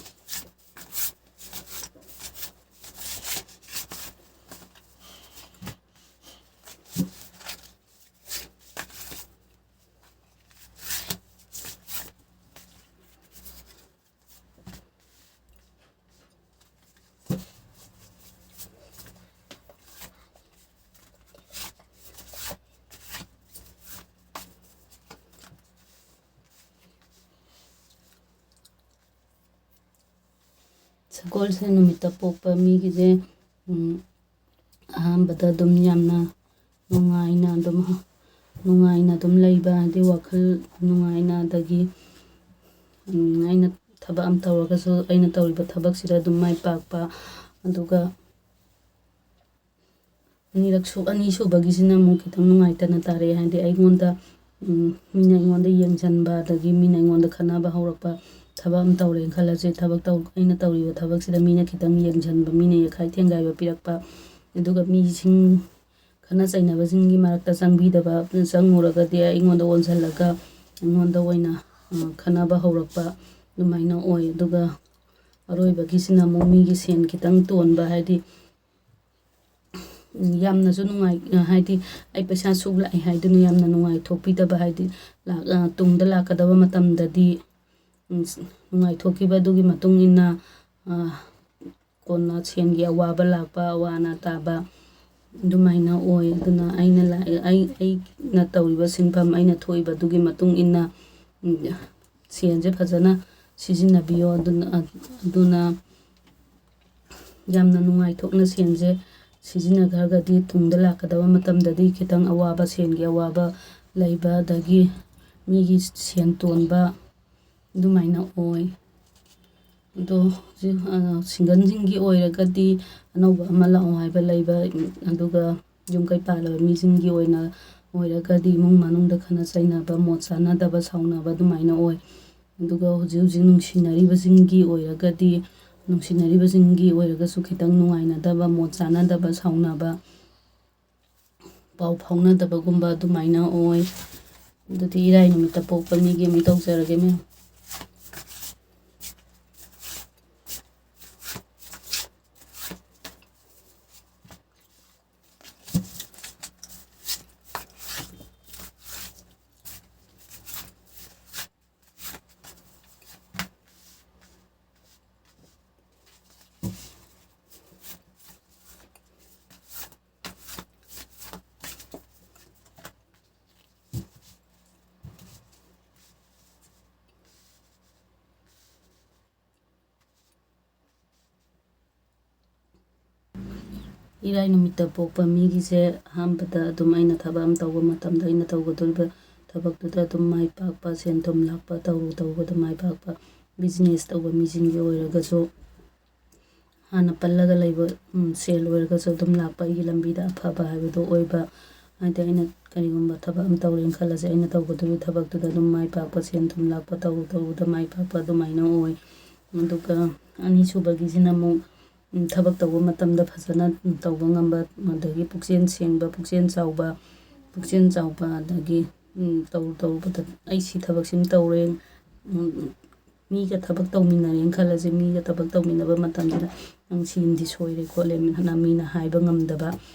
ꯁꯒꯣꯜꯁꯦꯟ ꯅꯨꯃꯤꯠꯇ ꯄꯣꯛꯄ ꯃꯤꯒꯤꯁꯦ, ꯎꯝ, ꯑꯍꯥꯟꯕꯗ ꯑꯗꯨꯝ ꯌꯥꯝꯅ ꯅꯨꯡꯉꯥꯏꯅ ꯑꯗꯨꯝ, ꯅꯨꯡꯉꯥꯏꯅ ꯑꯗꯨꯝ ꯂꯩꯕ, ꯍꯥꯏꯗꯤ ꯋꯥꯈꯜ ꯅꯨꯡꯉꯥꯏꯅ, ꯑꯗꯒꯤ, ꯎꯝ, ꯑꯩꯅ ꯊꯕꯛ ꯑꯃ ꯇꯧꯔꯒꯁꯨ ꯑꯩꯅ ꯇꯧꯔꯤꯕ ꯊꯕꯛꯁꯤꯗ ꯑꯗꯨꯝ ꯃꯥꯏ ꯄꯥꯛꯄ꯫ ꯑꯗꯨꯒ ꯑꯅꯤꯔꯛꯁꯨ, ꯑꯅꯤꯁꯨꯕꯒꯤꯁꯤꯅ ꯑꯃꯨꯛ ꯈꯤꯇꯪ ꯅꯨꯡꯉꯥꯏꯇꯅ ꯇꯥꯔꯛꯑꯦ꯫ ꯍꯥꯏꯗꯤ ꯑꯩꯉꯣꯟꯗ, ꯎꯝ, ꯃꯤꯅ ꯑꯩꯉꯣꯟꯗ ꯌꯦꯡꯁꯤꯟꯕ, ꯑꯗꯒꯤ ꯃꯤꯅ ꯑꯩꯉꯣꯟꯗ ꯈꯠꯅꯕ ꯍꯧꯔꯛꯄ꯫ ꯊꯕꯛ ꯑꯃ ꯇꯧꯔꯦꯅ ꯈꯜꯂꯁꯦ, ꯊꯕꯛ ꯇꯧ-, ꯑꯩꯅ ꯇꯧꯔꯤꯕ ꯊꯕꯛꯁꯤꯗ ꯃꯤꯅ ꯈꯤꯇꯪ ꯌꯦꯡꯁꯤꯟꯕ, ꯃꯤꯅ ꯌꯦꯈꯥꯏ ꯊꯦꯡꯒꯥꯏꯕ ꯄꯤꯔꯛꯄ, ꯑꯗꯨꯒ ꯃꯤꯁꯤꯡ, ꯈꯠꯅ ꯆꯩꯅꯕꯁꯤꯡꯒꯤ ꯃꯔꯛꯇ ꯆꯪꯕꯤꯗꯕ, ꯆꯪꯉꯨꯔꯒꯗꯤ ꯑꯩꯉꯣꯟꯗ ꯑꯣꯟꯁꯤꯜꯂꯒ ꯑꯩꯉꯣꯟꯗ ꯑꯣꯏꯅ, ꯑ, ꯈꯠꯅꯕ ꯍꯧꯔꯛꯄ ꯑꯗꯨꯃꯥꯏꯅ ꯑꯣꯏ꯫ ꯑꯗꯨꯒ ꯑꯔꯣꯏꯕꯒꯤꯁꯤꯅ ꯑꯃꯨꯛ ꯃꯤꯒꯤ ꯁꯦꯟ ꯈꯤꯇꯪ ꯇꯣꯟꯕ, ꯍꯥꯏꯗꯤ, ꯎꯝ, ꯌꯥꯝꯅꯁꯨ ꯅꯨꯡꯉꯥꯏ-, ꯍꯥꯏꯗꯤ ꯑꯩ ꯄꯩꯁꯥ ꯁꯨꯛ ꯂꯥꯛꯑꯦ ꯍꯥꯏꯗꯨꯅ ꯌꯥꯝꯅ ꯅꯨꯡꯉꯥꯏꯊꯣꯛꯄꯤꯗꯕ, ꯍꯥꯏꯗꯤ ꯂꯥꯛ-, ꯑ, ꯇꯨꯡꯗ ꯂꯥꯛꯀꯗꯕ ꯃꯇꯝꯗꯗꯤ, ꯎꯝ, ꯅꯨꯡꯉꯥꯏꯊꯣꯛꯈꯤꯕ ꯑꯗꯨꯒꯤ ꯃꯇꯨꯡ ꯏꯟꯅ, ꯑ, ꯀꯣꯟꯅ ꯁꯦꯟꯒꯤ ꯑꯋꯥꯕ ꯂꯥꯛꯄ, ꯑꯋꯥ ꯑꯅꯥ ꯇꯥꯕ ꯑꯗꯨꯃꯥꯏꯅ ꯑꯣꯏ꯫ ꯑꯗꯨꯅ ꯑꯩꯅ ꯂꯥꯛ-, ꯑꯩ, ꯑꯩꯅ ꯇꯧꯔꯤꯕ ꯁꯤꯟꯐꯝ, ꯑꯩꯅ ꯊꯣꯛꯏꯕꯗꯨꯒꯤ ꯃꯇꯨꯡ ꯏꯟꯅ, ꯎꯝ, ꯁꯦꯟꯁꯦ ꯐꯖꯅ ꯁꯤꯖꯤꯟꯅꯕꯤꯌꯣ꯫ ꯑꯗꯨꯅ, ꯑꯗꯨꯅ ꯌꯥꯝꯅ ꯅꯨꯡꯉꯥꯏꯊꯣꯛꯅ ꯁꯦꯟꯁꯦ ꯁꯤꯖꯤꯟꯅꯈ꯭ꯔꯒꯗꯤ ꯇꯨꯡꯗ ꯂꯥꯛꯀꯗꯕ ꯃꯇꯝꯗꯗꯤ ꯈꯤꯇꯪ ꯑꯋꯥꯕ, ꯁꯦꯟꯒꯤ ꯑꯋꯥꯕ ꯂꯩꯕ, ꯑꯗꯒꯤ ꯃꯤꯒꯤ ꯁꯦꯟ ꯇꯣꯟꯕ ꯑꯗꯨꯃꯥꯏꯅ ꯑꯣꯏ꯫ ꯑꯗꯣ ꯍꯧꯖꯤꯛ, ꯑ, ꯁꯤꯡꯒꯜꯁꯤꯡꯒꯤ ꯑꯣꯏꯔꯒꯗꯤ ꯑꯅꯧꯕ ꯑꯃ ꯂꯥꯛꯑꯣ ꯍꯥꯏꯕ ꯂꯩꯕ, ꯑꯗꯨꯒ ꯌꯨꯝ ꯀꯩ ꯄꯥꯜꯂꯕ ꯃꯤꯁꯤꯡꯒꯤ ꯑꯣꯏꯅ, ꯑꯣꯏꯔꯒꯗꯤ ꯏꯃꯨꯡ ꯃꯅꯨꯡꯗ ꯈꯠꯅ ꯆꯩꯅꯕ, ꯃꯣꯠ ꯆꯥꯅꯗꯕ, ꯁꯥꯎꯅꯕ ꯑꯗꯨꯃꯥꯏꯅ ꯑꯣꯏ꯫ ꯑꯗꯨꯒ ꯍꯧꯖꯤꯛ ꯍꯧꯖꯤꯛ ꯅꯨꯡꯁꯤꯅꯔꯤꯕꯁꯤꯡꯒꯤ ꯑꯣꯏꯔꯒꯗꯤ, ꯅꯨꯡꯁꯤꯅꯔꯤꯕꯁꯤꯡꯒꯤ ꯑꯣꯏꯔꯒꯁꯨ ꯈꯤꯇꯪ ꯅꯨꯡꯉꯥꯏꯅꯗꯕ, ꯃꯣꯠ ꯆꯥꯅꯗꯕ, ꯁꯥꯎꯅꯕ, ꯄꯥꯎ ꯐꯥꯎꯅꯗꯕꯒꯨꯝꯕ ꯑꯗꯨꯃꯥꯏꯅ ꯑꯣꯏ꯫ ꯑꯗꯨꯗꯤ ꯏꯔꯥꯏ ꯅꯨꯃꯤꯠꯇ ꯄꯣꯛꯄ ꯃꯤꯒꯤ ꯑꯃꯨꯛ ꯇꯧꯖꯔꯒꯦ, ꯃꯦꯝ꯫ ꯏꯔꯥꯏ ꯅꯨꯃꯤꯠꯇ ꯄꯣꯛꯄ ꯃꯤꯒꯤꯁꯦ ꯑꯍꯥꯟꯕꯗ ꯑꯗꯨꯝ ꯑꯩꯅ ꯊꯕꯛ ꯑꯃ ꯇꯧꯕ ꯃꯇꯝꯗ ꯑꯩꯅ ꯇꯧꯒꯗꯧꯔꯤꯕ ꯊꯕꯛꯇꯨꯗ ꯑꯗꯨꯝ ꯃꯥꯏ ꯄꯥꯛꯄ, ꯁꯦꯟ ꯊꯨꯝ ꯂꯥꯛꯄ, ꯇꯧꯔꯨ ꯇꯧꯔꯨꯕꯗ ꯃꯥꯏ ꯄꯥꯛꯄ, ꯕꯤꯖꯤꯅꯦꯁ ꯇꯧꯕ ꯃꯤꯁꯤꯡꯒꯤ ꯑꯣꯏꯔꯒꯁꯨ ꯍꯥꯟꯅ ꯄꯜꯂꯒ ꯂꯩꯕ, ꯎꯝ, ꯁꯦꯜ ꯑꯣꯏꯔꯒꯁꯨ ꯑꯗꯨꯝ ꯂꯥꯛꯄ, ꯑꯩꯒꯤ ꯂꯝꯕꯤꯗ ꯑꯐꯕ ꯍꯥꯏꯕꯗꯣ ꯑꯣꯏꯕ꯫ ꯍꯥꯏꯗꯤ ꯑꯩꯅ ꯀꯔꯤꯒꯨꯝꯕ ꯊꯕꯛ ꯑꯃ ꯇꯧꯔꯦꯅ ꯈꯜꯂꯁꯦ, ꯑꯩꯅ ꯇꯧꯒꯗꯧꯔꯤꯕ ꯊꯕꯛꯇꯨꯗ ꯑꯗꯨꯝ ꯃꯥꯏ ꯄꯥꯛꯄ, ꯁꯦꯟ ꯊꯨꯝ ꯂꯥꯛꯄ, ꯇꯧꯔꯨ ꯇꯧꯔꯨꯕꯗ ꯃꯥꯏ ꯄꯥꯛꯄ ꯑꯗꯨꯃꯥꯏꯅ ꯑꯣꯏ꯫ ꯑꯗꯨꯒ ꯑꯅꯤꯁꯨꯕꯒꯤꯁꯤꯅ ꯑꯃꯨꯛ, ꯎꯝ, ꯊꯕꯛ ꯇꯧꯕ ꯃꯇꯝꯗ ꯐꯖꯅ ꯇꯧꯕ ꯉꯝꯕ, ꯑꯗꯒꯤ ꯄꯨꯛꯆꯦꯜ ꯁꯦꯡꯕ, ꯄꯨꯛꯆꯦꯜ ꯆꯥꯎꯕ, ꯄꯨꯛꯆꯦꯜ ꯆꯥꯎꯕ, ꯑꯗꯒꯤ, ꯎꯝ, ꯇꯧꯔꯨ ꯇꯧꯔꯨꯕꯗ ꯑꯩ ꯁꯤ ꯊꯕꯛꯁꯤꯃ ꯇꯧꯔꯦ, ꯎꯝ, ꯃꯤꯒ ꯊꯕꯛ ꯇꯧꯃꯤꯟꯅꯔꯦꯅ ꯈꯜꯂꯁꯦ, ꯃꯤꯒ ꯊꯕꯛ ꯇꯧꯃꯤꯟꯅꯕ ꯃꯇꯝꯗ ꯅꯪ ꯁꯤꯃꯗꯤ ꯁꯣꯏꯔꯦ ꯈꯣꯠꯂꯦ ꯍꯥꯏꯅ ꯃꯤꯅ ꯍꯥꯏꯕ ꯉꯝꯗꯕ,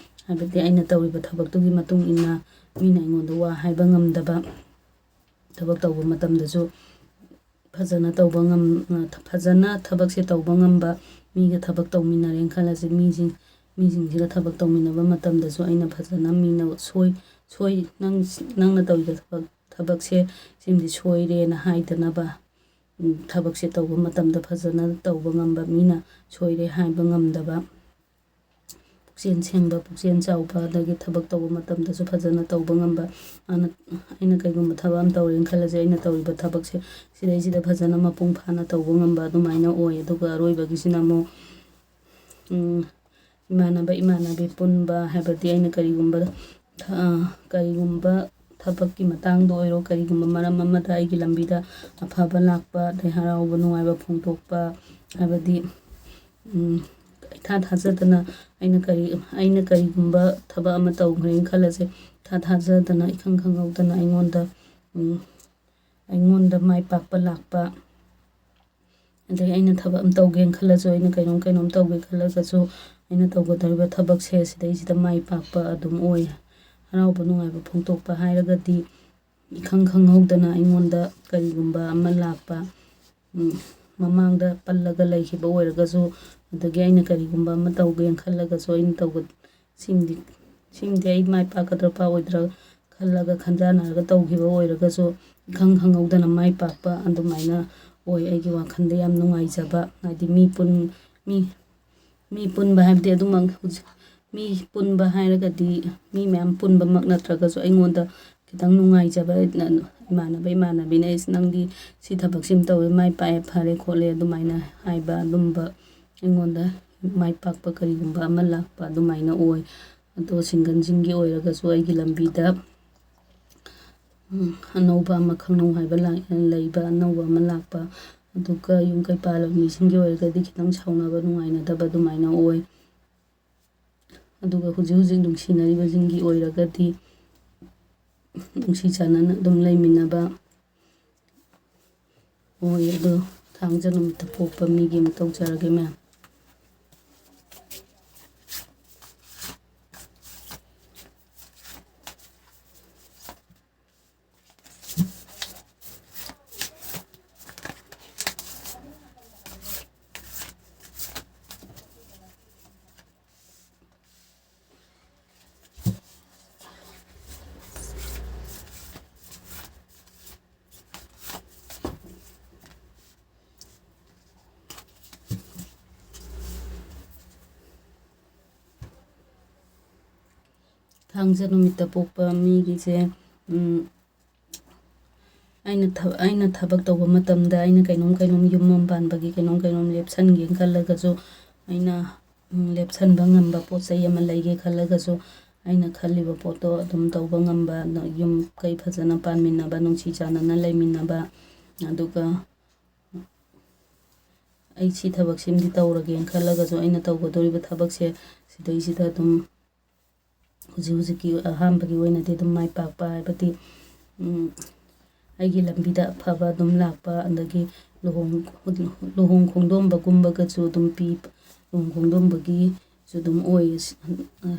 ꯍꯥꯏꯕꯗꯤ ꯑꯩꯅ ꯇꯧꯔꯤꯕ ꯊꯕꯛꯇꯨꯒꯤ ꯃꯇꯨꯡ ꯏꯟꯅ ꯃꯤꯅ ꯑꯩꯉꯣꯟꯗ ꯋꯥ ꯍꯥꯏꯕ ꯉꯝꯗꯕ, ꯊꯕꯛ ꯇꯧꯕ ꯃꯇꯝꯗꯁꯨ ꯐꯖꯅ ꯇꯧꯕ ꯉꯝ-, ꯐꯖꯅ ꯊꯕꯛꯁꯦ ꯇꯧꯕ ꯉꯝꯕ, ꯃꯤꯒ ꯊꯕꯛ ꯇꯧꯃꯤꯟꯅꯔꯦꯅ ꯈꯜꯂꯁꯦ, ꯃꯤꯁꯤꯡ, ꯃꯤꯁꯤꯡꯁꯤꯒ ꯊꯕꯛ ꯇꯧꯃꯤꯟꯅꯕ ꯃꯇꯝꯗꯁꯨ ꯑꯩꯅ ꯐꯖꯅ ꯃꯤꯅ ꯁꯣꯏ-, ꯁꯣꯏ-, ꯅꯪ, ꯅꯪꯅ ꯇꯧꯔꯤꯕ ꯊꯕꯛ, ꯊꯕꯛꯁꯦ ꯁꯤꯃꯗꯤ ꯁꯣꯏꯔꯦꯅ ꯍꯥꯏꯗꯅꯕ, ꯎꯝ, ꯊꯕꯛꯁꯦ ꯇꯧꯕ ꯃꯇꯝꯗ ꯐꯖꯅ ꯇꯧꯕ ꯉꯝꯕ, ꯃꯤꯅ ꯁꯣꯏꯔꯦ ꯍꯥꯏꯕ ꯉꯝꯗꯕ, ꯄꯨꯛꯆꯦꯜ ꯁꯦꯡꯕ, ꯄꯨꯛꯆꯦꯜ ꯆꯥꯎꯕ, ꯑꯗꯒꯤ ꯊꯕꯛ ꯇꯧꯕ ꯃꯇꯝꯗꯁꯨ ꯐꯖꯅ ꯇꯧꯕ ꯉꯝꯕ꯫ ꯑꯅ-, ꯑꯩꯅ ꯀꯩꯒꯨꯝꯕ ꯊꯕꯛ ꯑꯃ ꯇꯧꯔꯦꯅ ꯈꯜꯂꯁꯦ, ꯑꯩꯅ ꯇꯧꯔꯤꯕ ꯊꯕꯛꯁꯦ ꯁꯤꯗꯩꯁꯤꯗ ꯐꯖꯅ ꯃꯄꯨꯡ ꯐꯥꯅ ꯇꯧꯕ ꯉꯝꯕ ꯑꯗꯨꯃꯥꯏꯅ ꯑꯣꯏ꯫ ꯑꯗꯨꯒ ꯑꯔꯣꯏꯕꯒꯤꯁꯤꯅ ꯑꯃꯨꯛ, ꯎꯝ, ꯏꯃꯥꯟꯅꯕ ꯏꯃꯥꯟꯅꯕꯤ ꯄꯨꯟꯕ ꯍꯥꯏꯕꯗꯤ ꯑꯩꯅ ꯀꯔꯤꯒꯨꯝꯕ, ꯑ, ꯀꯔꯤꯒꯨꯝꯕ ꯊꯕꯛꯀꯤ ꯃꯇꯥꯡꯗ ꯑꯣꯏꯔꯣ, ꯀꯔꯤꯒꯨꯝꯕ ꯃꯔꯝ ꯑꯃꯗ ꯑꯩꯒꯤ ꯂꯝꯕꯤꯗ ꯑꯐꯕ ꯂꯥꯛꯄ, ꯑꯗꯩ ꯍꯔꯥꯎꯕ ꯅꯨꯡꯉꯥꯏꯕ ꯐꯣꯡꯗꯣꯛꯄ, ꯍꯥꯏꯕꯗꯤ, ꯎꯝ, ꯏꯊꯥ ꯊꯥꯖꯗꯅ ꯑꯩꯅ ꯀꯔꯤ, ꯑꯩꯅ ꯀꯔꯤꯒꯨꯝꯕ ꯊꯕꯛ ꯑꯃ ꯇꯧꯈ꯭ꯔꯦꯅ ꯈꯜꯂꯁꯦ, ꯏꯊꯥ ꯊꯥꯖꯗꯅ, ꯏꯈꯪ ꯈꯪꯍꯧꯗꯅ ꯑꯩꯉꯣꯟꯗ, ꯎꯝ, ꯑꯩꯉꯣꯟꯗ ꯃꯥꯏ ꯄꯥꯛꯄ ꯂꯥꯛꯄ, ꯑꯗꯩ ꯑꯩꯅ ꯊꯕꯛ ꯑꯃ ꯇꯧꯒꯦꯅ ꯈꯜꯂꯁꯨ, ꯑꯩꯅ ꯀꯩꯅꯣꯝ ꯀꯩꯅꯣꯝ ꯇꯧꯒꯦ ꯈꯜꯂꯒꯁꯨ, ꯑꯩꯅ ꯇꯧꯒꯗꯧꯔꯤꯕ ꯊꯕꯛꯁꯦ ꯁꯤꯗꯩꯁꯤꯗ ꯃꯥꯏ ꯄꯥꯛꯄ ꯑꯗꯨꯝ ꯑꯣꯏ꯫ ꯍꯔꯥꯎꯕ ꯅꯨꯡꯉꯥꯏꯕ ꯐꯣꯡꯗꯣꯛꯄ ꯍꯥꯏꯔꯒꯗꯤ, ꯏꯈꯪ ꯈꯪꯍꯧꯗꯅ ꯑꯩꯉꯣꯟꯗ ꯀꯔꯤꯒꯨꯝꯕ ꯑꯃ ꯂꯥꯛꯄ, ꯎꯝ, ꯃꯃꯥꯡꯗ ꯄꯜꯂꯒ ꯂꯩꯈꯤꯕ ꯑꯣꯏꯔꯒꯁꯨ, ꯑꯗꯒꯤ ꯑꯩꯅ ꯀꯔꯤꯒꯨꯝꯕ ꯑꯃ ꯇꯧꯒꯦꯅ ꯈꯜꯂꯒꯁꯨ, ꯑꯩꯅ ꯇꯧꯕ ꯁꯤꯡꯗꯤ, ꯁꯤꯡꯗꯤ ꯑꯩ ꯃꯥꯏ ꯄꯥꯛꯀꯗ꯭ꯔꯥ ꯄꯥꯛꯑꯣꯏꯗ꯭ꯔꯥ ꯈꯜꯂꯒ ꯈꯟꯖꯥꯟꯅꯔꯒ ꯇꯧꯈꯤꯕ ꯑꯣꯏꯔꯒꯁꯨ, ꯏꯈꯪ ꯈꯪꯍꯧꯗꯅ ꯃꯥꯏ ꯄꯥꯛꯄ ꯑꯗꯨꯃꯥꯏꯅ ꯑꯣꯏ꯫ ꯑꯩꯒꯤ ꯋꯥꯈꯜꯗ ꯌꯥꯝ ꯅꯨꯡꯉꯥꯏꯖꯕ, ꯍꯥꯏꯗꯤ ꯃꯤ ꯄꯨꯟ-, ꯃꯤ, ꯃꯤ ꯄꯨꯟꯕ ꯍꯥꯏꯕꯗꯤ ꯑꯗꯨꯃꯛ ꯍꯧꯖꯤꯛ ꯃꯤ ꯄꯨꯟꯕ ꯍꯥꯏꯔꯒꯗꯤ ꯃꯤ ꯃꯌꯥꯝ ꯄꯨꯟꯕꯃꯛ ꯅꯠꯇ꯭ꯔꯒꯁꯨ ꯑꯩꯉꯣꯟꯗ ꯈꯤꯇꯪ ꯅꯨꯡꯉꯥꯏꯖꯕ ꯏꯃꯥꯟꯅꯕ ꯏꯃꯥꯟꯅꯕꯤꯅ "ꯑꯩꯁ, ꯅꯪꯗꯤ ꯁꯤ ꯊꯕꯛꯁꯤꯃ ꯇꯧꯋꯦ, ꯃꯥꯏ ꯄꯥꯛꯑꯦ, ꯐꯔꯦ ꯈꯣꯠꯂꯦ" ꯑꯗꯨꯃꯥꯏꯅ ꯍꯥꯏꯕ, ꯑꯗꯨꯝꯕ ꯑꯩꯉꯣꯟꯗ ꯃꯥꯏ ꯄꯥꯛꯄ ꯀꯔꯤꯒꯨꯝꯕ ꯑꯃ ꯂꯥꯛꯄ ꯑꯗꯨꯃꯥꯏꯅ ꯑꯣꯏ꯫ ꯑꯗꯣ ꯁꯤꯡꯒꯜꯁꯤꯡꯒꯤ ꯑꯣꯏꯔꯒꯁꯨ ꯑꯩꯒꯤ ꯂꯝꯕꯤꯗ ꯎꯝ, ꯑꯅꯧꯕ ꯑꯃ ꯈꯪꯅꯧ ꯍꯥꯏꯕ ꯂꯥꯛ-, ꯂꯩꯕ, ꯑꯅꯧꯕ ꯑꯃ ꯂꯥꯛꯄ꯫ ꯑꯗꯨꯒ ꯌꯨꯝ ꯀꯩ ꯄꯥꯜꯂꯕ ꯃꯤꯁꯤꯡꯒꯤ ꯑꯣꯏꯔꯒꯗꯤ ꯈꯤꯇꯪ ꯁꯥꯎꯅꯕ, ꯅꯨꯡꯉꯥꯏꯅꯗꯕ ꯑꯗꯨꯃꯥꯏꯅ ꯑꯣꯏ꯫ ꯑꯗꯨꯒ ꯍꯧꯖꯤꯛ ꯍꯧꯖꯤꯛ ꯅꯨꯡꯁꯤꯅꯔꯤꯕꯁꯤꯡꯒꯤ ꯑꯣꯏꯔꯒꯗꯤ ꯅꯨꯡꯁꯤ ꯆꯥꯟꯅꯅ ꯑꯗꯨꯝ ꯂꯩꯃꯤꯟꯅꯕ ꯑꯣꯏ꯫ ꯑꯗꯣ ꯊꯥꯡꯖ ꯅꯨꯃꯤꯠꯇ ꯄꯣꯛꯄ ꯃꯤꯒꯤ ꯑꯃꯨꯛ ꯇꯧꯖꯔꯒꯦ, ꯃꯌꯥꯝ꯫ ꯊꯥꯡꯖ ꯅꯨꯃꯤꯠꯇ ꯄꯣꯛꯄ ꯃꯤꯒꯤꯁꯦ, ꯎꯝ, ꯑꯩꯅ ꯊ-, ꯑꯩꯅ ꯊꯕꯛ ꯇꯧꯕ ꯃꯇꯝꯗ ꯑꯩꯅ ꯀꯩꯅꯣꯝ ꯀꯩꯅꯣꯝ ꯌꯨꯝ ꯑꯃ ꯄꯥꯟꯕꯒꯤ ꯀꯩꯅꯣꯝ ꯀꯩꯅꯣꯝ ꯂꯦꯞꯁꯟꯒꯦꯅ ꯈꯜꯂꯒꯁꯨ, ꯑꯩꯅ, ꯎꯝ, ꯂꯦꯞꯁꯟꯕ ꯉꯝꯕ ꯄꯣꯠ ꯆꯩ ꯑꯃ ꯂꯩꯒꯦ ꯈꯜꯂꯒꯁꯨ, ꯑꯩꯅ ꯈꯜꯂꯤꯕ ꯄꯣꯠꯇꯣ ꯑꯗꯨꯝ ꯇꯧꯕ ꯉꯝꯕ, ꯅ-, ꯌꯨꯝ ꯀꯩ ꯐꯖꯅ ꯄꯥꯟꯃꯤꯟꯅꯕ, ꯅꯨꯡꯁꯤ ꯆꯥꯟꯅꯅ ꯂꯩꯃꯤꯟꯅꯕ, ꯑꯗꯨꯒ ꯑꯩ ꯁꯤ ꯊꯕꯛꯁꯤꯃꯗꯤ ꯇꯧꯔꯒꯦꯅ ꯈꯜꯂꯒꯁꯨ, ꯑꯩꯅ ꯇꯧꯒꯗꯧꯔꯤꯕ ꯊꯕꯛꯁꯦ ꯁꯤꯗꯩꯁꯤꯗ ꯑꯗꯨꯝ ꯍꯧꯖꯤꯛ ꯍꯧꯖꯤꯛꯀꯤ ꯑꯍꯥꯟꯕꯒꯤ ꯑꯣꯏꯅꯗꯤ ꯑꯗꯨꯝ ꯃꯥꯏ ꯄꯥꯛꯄ ꯍꯥꯏꯕꯗꯤ, ꯎꯝ, ꯑꯩꯒꯤ ꯂꯝꯕꯤꯗ ꯑꯐꯕ ꯑꯗꯨꯝ ꯂꯥꯛꯄ, ꯑꯗꯒꯤ ꯂꯨꯍꯣꯡ-, ꯂꯨꯍꯣꯡ ꯈꯣꯡꯗꯣꯝꯕꯒꯨꯝꯕꯒꯁꯨ ꯑꯗꯨꯝ ꯄꯤ-, ꯂꯨꯍꯣꯡ ꯈꯣꯡꯗꯣꯝꯕꯒꯤꯁꯨ ꯑꯗꯨꯝ ꯑꯣꯏ꯫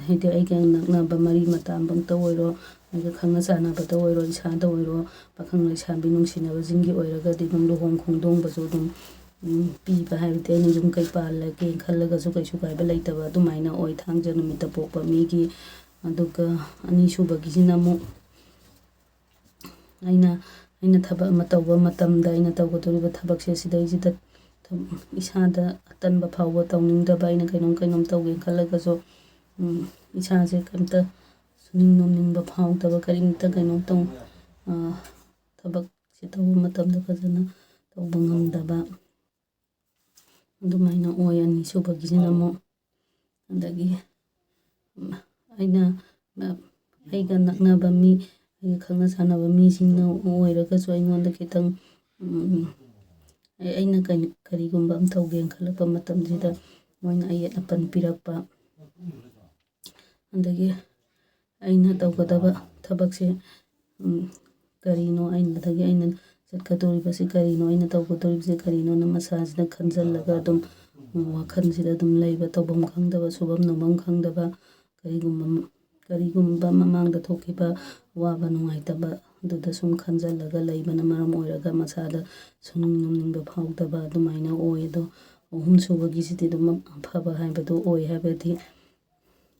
ꯍꯥꯏꯗꯤ ꯑꯩꯒ ꯅꯛꯅꯕ ꯃꯔꯤ ꯃꯇꯥꯃꯛꯇ ꯑꯣꯏꯔꯣ, ꯑꯗꯨꯒ ꯈꯪꯅ ꯆꯥꯟꯅꯕꯗ ꯑꯣꯏꯔꯣ, ꯏꯁꯥꯗ ꯑꯣꯏꯔꯣ, ꯄꯥꯈꯪ ꯂꯩꯁꯥꯕꯤ ꯅꯨꯡꯁꯤꯅꯕꯁꯤꯡꯒꯤ ꯑꯣꯏꯔꯒꯗꯤ ꯑꯗꯨꯝ ꯂꯨꯍꯣꯡ ꯈꯣꯡꯗꯣꯡꯕꯁꯨ ꯑꯗꯨꯝ, ꯎꯝ, ꯄꯤꯕ ꯍꯥꯏꯕꯗꯤ ꯑꯩꯅ ꯌꯨꯝ ꯀꯩ ꯄꯥꯜꯂꯒꯦ ꯈꯜꯂꯒꯁꯨ ꯀꯩꯁꯨ ꯀꯥꯏꯕ ꯂꯩꯇꯕ ꯑꯗꯨꯃꯥꯏꯅ ꯑꯣꯏ ꯊꯥꯡꯖ ꯅꯨꯃꯤꯠꯇ ꯄꯣꯛꯄ ꯃꯤꯒꯤ꯫ ꯑꯗꯨꯒ ꯑꯅꯤꯁꯨꯕꯒꯤꯁꯤꯅ ꯑꯃꯨꯛ ꯑꯩꯅ, ꯑꯩꯅ ꯊꯕꯛ ꯑꯃ ꯇꯧꯕ ꯃꯇꯝꯗ ꯑꯩꯅ ꯇꯧꯒꯗꯧꯔꯤꯕ ꯊꯕꯛꯁꯦ ꯁꯤꯗꯩꯁꯤꯗ ꯏꯁꯥꯗ ꯑꯇꯟꯕ ꯐꯥꯎꯕ ꯇꯧꯅꯤꯡꯗꯕ, ꯑꯩꯅ ꯀꯩꯅꯣꯝ ꯀꯩꯅꯣꯝ ꯇꯧꯒꯦ ꯈꯜꯂꯒꯁꯨ ꯎꯝ, ꯏꯁꯥꯁꯦ ꯀꯩꯝꯇ ꯁꯨꯅꯤꯡ ꯅꯣꯝꯅꯤꯡꯕ ꯐꯥꯎꯗꯕ, ꯀꯔꯤꯝꯇ ꯀꯩꯅꯣ ꯇꯧ-, ꯑ, ꯊꯕꯛꯁꯦ ꯇꯧꯕ ꯃꯇꯝꯗ ꯐꯖꯅ ꯇꯧꯕ ꯉꯝꯗꯕ, ꯑꯗꯨꯃꯥꯏꯅ ꯑꯣꯏ꯫ ꯑꯅꯤꯁꯨꯕꯒꯤꯁꯤꯅ ꯑꯃꯨꯛ, ꯑꯗꯒꯤ, ꯎꯝ, ꯑꯩꯅ, ꯑꯩꯒ ꯅꯛꯅꯕ ꯃꯤ, ꯑꯩꯒ ꯈꯪꯅ ꯆꯥꯟꯅꯕ ꯃꯤꯁꯤꯡꯅ ꯑꯣꯏꯔꯒꯁꯨ ꯑꯩꯉꯣꯟꯗ ꯈꯤꯇꯪ, ꯎꯝ, ꯑꯩ-, ꯑꯩꯅ ꯀꯔꯤ-, ꯀꯔꯤꯒꯨꯝꯕ ꯑꯃ ꯇꯧꯒꯦꯅ ꯈꯜꯂꯛꯄ ꯃꯇꯝꯁꯤꯗ ꯃꯣꯏꯅ ꯑꯌꯦꯠ ꯑꯄꯟ ꯄꯤꯔꯛꯄ, ꯑꯗꯒꯤ ꯑꯩꯅ ꯇꯧꯒꯗꯕ ꯊꯕꯛꯁꯦ, ꯎꯝ, ꯀꯔꯤꯅꯣ, ꯑꯩꯅ, ꯑꯗꯒꯤ ꯑꯩꯅ ꯆꯠꯀꯗꯧꯔꯤꯕꯁꯤ ꯀꯔꯤꯅꯣ, ꯑꯩꯅ ꯇꯧꯒꯗꯧꯔꯤꯕꯁꯤ ꯀꯔꯤꯅꯣꯅ ꯃꯁꯥꯁꯤꯗ ꯈꯟꯖꯜꯂꯒ ꯑꯗꯨꯝ, ꯎꯝ, ꯋꯥꯈꯜꯁꯤꯗ ꯑꯗꯨꯝ ꯂꯩꯕ, ꯇꯧꯐꯝ ꯈꯪꯗꯕ, ꯁꯨꯐꯝ ꯅꯣꯝꯐꯝ ꯈꯪꯗꯕ, ꯀꯔꯤꯒꯨꯝꯕ, ꯀꯔꯤꯒꯨꯝꯕ ꯃꯃꯥꯡꯗ ꯊꯣꯛꯈꯤꯕ ꯑꯋꯥꯕ ꯅꯨꯡꯉꯥꯏꯇꯕ ꯑꯗꯨꯗ ꯁꯨꯝ ꯈꯟꯖꯜꯂꯒ ꯂꯩꯕꯅ ꯃꯔꯝ ꯑꯣꯏꯔꯒ ꯃꯁꯥꯗ ꯁꯨꯅꯤꯡ ꯅꯣꯝꯅꯤꯡꯕ ꯐꯥꯎꯗꯕ ꯑꯗꯨꯃꯥꯏꯅ ꯑꯣꯏ꯫ ꯑꯗꯣ ꯑꯍꯨꯝꯁꯨꯕꯒꯤꯁꯤꯗꯤ ꯑꯗꯨꯝ ꯑꯐꯕ ꯍꯥꯏꯕꯗꯨ ꯑꯣꯏ, ꯍꯥꯏꯕꯗꯤ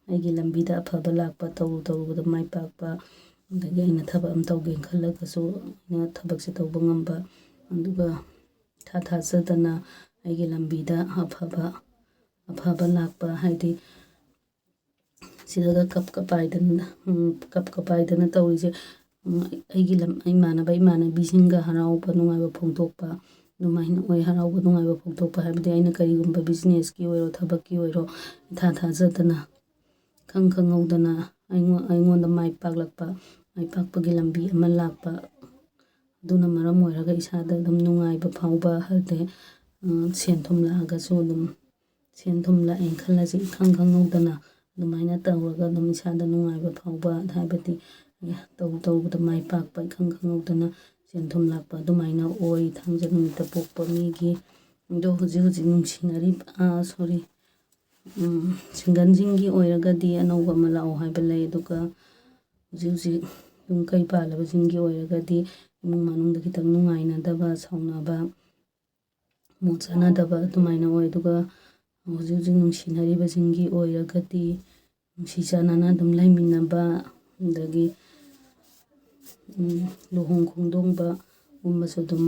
ꯑꯩꯒꯤ ꯂꯝꯕꯤꯗ ꯑꯐꯕ ꯂꯥꯛꯄ, ꯇꯧꯔꯨ ꯇꯧꯔꯨꯕꯗ ꯃꯥꯏ ꯄꯥꯛꯄ, ꯑꯗꯒꯤ ꯑꯩꯅ ꯊꯕꯛ ꯑꯃ ꯇꯧꯒꯦꯅ ꯈꯜꯂꯒꯁꯨ ꯑꯩꯅ ꯊꯕꯛꯁꯦ ꯇꯧꯕ ꯉꯝꯕ, ꯑꯗꯨꯒ ꯏꯊꯥ ꯊꯥꯖꯗꯅ ꯑꯩꯒꯤ ꯂꯝꯕꯤꯗ ꯑꯐꯕ, ꯑꯐꯕ ꯂꯥꯛꯄ, ꯍꯥꯏꯗꯤ ꯁꯤꯗꯒ ꯀꯞꯀ ꯄꯥꯏꯗꯅ, ꯎꯝ, ꯀꯞꯀ ꯄꯥꯏꯗꯅ ꯇꯧꯔꯤꯁꯦ, ꯎꯝ, ꯑꯩꯒꯤ ꯂꯝ-, ꯏꯃꯥꯟꯅꯕ ꯏꯃꯥꯟꯅꯕꯤꯁꯤꯡꯒ ꯍꯔꯥꯎꯕ ꯅꯨꯡꯉꯥꯏꯕ ꯐꯣꯡꯗꯣꯛꯄ, ꯑꯗꯨꯃꯥꯏꯅ ꯑꯣꯏ꯫ ꯍꯔꯥꯎꯕ ꯅꯨꯡꯉꯥꯏꯕ ꯐꯣꯡꯗꯣꯛꯄ ꯍꯥꯏꯕꯗꯤ ꯑꯩꯅ ꯀꯔꯤꯒꯨꯝꯕ ꯕꯤꯖꯤꯅꯦꯁꯀꯤ ꯑꯣꯏꯔꯣ, ꯊꯕꯛꯀꯤ ꯑꯣꯏꯔꯣ, ꯏꯊꯥ ꯊꯥꯖꯗꯅ, ꯈꯪ ꯈꯪꯍꯧꯗꯅ ꯑꯩꯉꯣ-, ꯑꯩꯉꯣꯟꯗ ꯃꯥꯏ ꯄꯥꯛꯂꯛꯄ, ꯃꯥꯏ ꯄꯥꯛꯄꯒꯤ ꯂꯝꯕꯤ ꯑꯃ ꯂꯥꯛꯄ, ꯑꯗꯨꯅ ꯃꯔꯝ ꯑꯣꯏꯔꯒ ꯏꯁꯥꯗ ꯑꯗꯨꯝ ꯅꯨꯡꯉꯥꯏꯕ ꯐꯥꯎꯕ, ꯑꯗꯩ, ꯎꯝ, ꯁꯦꯟ ꯊꯨꯝ ꯂꯥꯛꯑꯒꯁꯨ ꯑꯗꯨꯝ, ꯁꯦꯟ ꯊꯨꯝ ꯂꯥꯛꯑꯦꯅ ꯈꯜꯂꯁꯤ, ꯏꯈꯪ ꯈꯪꯍꯧꯗꯅ ꯑꯗꯨꯃꯥꯏꯅ ꯇꯧꯔꯒ ꯑꯗꯨꯝ ꯏꯁꯥꯗ ꯅꯨꯡꯉꯥꯏꯕ ꯐꯥꯎꯕ, ꯍꯥꯏꯕꯗꯤ ꯇꯧ ꯇꯧꯕꯗ ꯃꯥꯏ ꯄꯥꯛꯄ, ꯏꯈꯪ ꯈꯪꯍꯧꯗꯅ ꯁꯦꯟ ꯊꯨꯝ ꯂꯥꯛꯄ ꯑꯗꯨꯃꯥꯏꯅ ꯑꯣꯏ ꯊꯥꯡꯖ ꯅꯨꯃꯤꯠꯇ ꯄꯣꯛꯄ ꯃꯤꯒꯤ꯫ ꯑꯗꯣ ꯍꯧꯖꯤꯛ ꯍꯧꯖꯤꯛ ꯅꯨꯡꯁꯤꯅꯔꯤꯕ, ꯑ, sorry, ꯎꯝ, ꯁꯤꯡꯒꯜꯁꯤꯡꯒꯤ ꯑꯣꯏꯔꯒꯗꯤ ꯑꯅꯧꯕ ꯑꯃ ꯂꯥꯛꯑꯣ ꯍꯥꯏꯕ ꯂꯩ, ꯑꯗꯨꯒ ꯍꯧꯖꯤꯛ ꯍꯧꯖꯤꯛ ꯌꯨꯝ ꯀꯩ ꯄꯥꯜꯂꯕꯁꯤꯡꯒꯤ ꯑꯣꯏꯔꯒꯗꯤ ꯏꯃꯨꯡ ꯃꯅꯨꯡꯗ ꯈꯤꯇꯪ ꯅꯨꯡꯉꯥꯏꯅꯗꯕ, ꯁꯥꯎꯅꯕ, ꯃꯣꯠ ꯆꯥꯅꯗꯕ ꯑꯗꯨꯃꯥꯏꯅ ꯑꯣꯏ꯫ ꯑꯗꯨꯒ ꯍꯧꯖꯤꯛ ꯍꯧꯖꯤꯛ ꯅꯨꯡꯁꯤꯅꯔꯤꯕꯁꯤꯡꯒꯤ ꯑꯣꯏꯔꯒꯗꯤ ꯅꯨꯡꯁꯤ ꯆꯥꯟꯅꯅ ꯑꯗꯨꯝ ꯂꯩꯃꯤꯟꯅꯕ, ꯑꯗꯒꯤ, ꯎꯝ, ꯂꯨꯍꯣꯡ ꯈꯣꯡꯗꯣꯡꯕꯒꯨꯝꯕꯁꯨ ꯑꯗꯨꯝ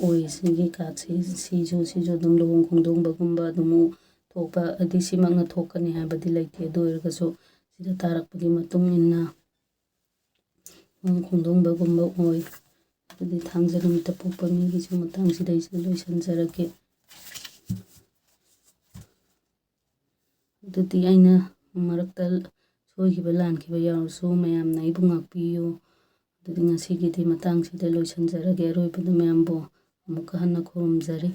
ꯑꯣꯏ꯫ ꯁꯤꯒꯤ ꯀꯥꯔꯠꯁꯤ, ꯁꯤꯁꯨ, ꯁꯤꯁꯨ ꯑꯗꯨꯝ ꯂꯨꯍꯣꯡ ꯈꯣꯡꯗꯣꯡꯕꯒꯨꯝꯕ ꯑꯗꯨꯝ ꯊꯣꯛꯄ, ꯍꯥꯏꯗꯤ ꯁꯤꯃꯛꯅ ꯊꯣꯛꯀꯅꯤ ꯍꯥꯏꯕꯗꯤ ꯂꯩꯇꯦ꯫ ꯑꯗꯨ ꯑꯣꯏꯔꯒꯁꯨ ꯁꯤꯗ ꯇꯥꯔꯛꯄꯒꯤ ꯃꯇꯨꯡ ꯏꯟꯅ ꯃꯑꯣꯡ ꯈꯣꯡꯗꯣꯡꯕꯒꯨꯝꯕ ꯑꯣꯏ꯫ ꯑꯗꯨꯗꯤ ꯊꯥꯡꯖ ꯅꯨꯃꯤꯠꯇ ꯄꯣꯛꯄ ꯃꯤꯒꯤꯁꯨ ꯃꯇꯥꯡꯁꯤꯗꯩꯁꯤꯗ ꯂꯣꯏꯁꯤꯟꯖꯔꯒꯦ꯫ ꯑꯗꯨꯗꯤ ꯑꯩꯅ ꯃꯔꯛꯇ ꯁꯣꯏꯈꯤꯕ ꯂꯥꯟꯈꯤꯕ ꯌꯥꯎꯔꯁꯨ ꯃꯌꯥꯝꯅ ꯑꯩꯕꯨ ꯉꯥꯛꯄꯤꯌꯨ꯫ ꯑꯗꯨꯗꯤ ꯉꯁꯤꯒꯤꯗꯤ ꯃꯇꯥꯡꯁꯤꯗ ꯂꯣꯏꯁꯤꯟꯖꯔꯒꯦ꯫ ꯑꯔꯣꯏꯕꯗ ꯃꯌꯥꯝꯕꯨ ꯑꯃꯨꯛꯀ ꯍꯟꯅ ꯈꯨꯔꯨꯝꯖꯔꯤ꯫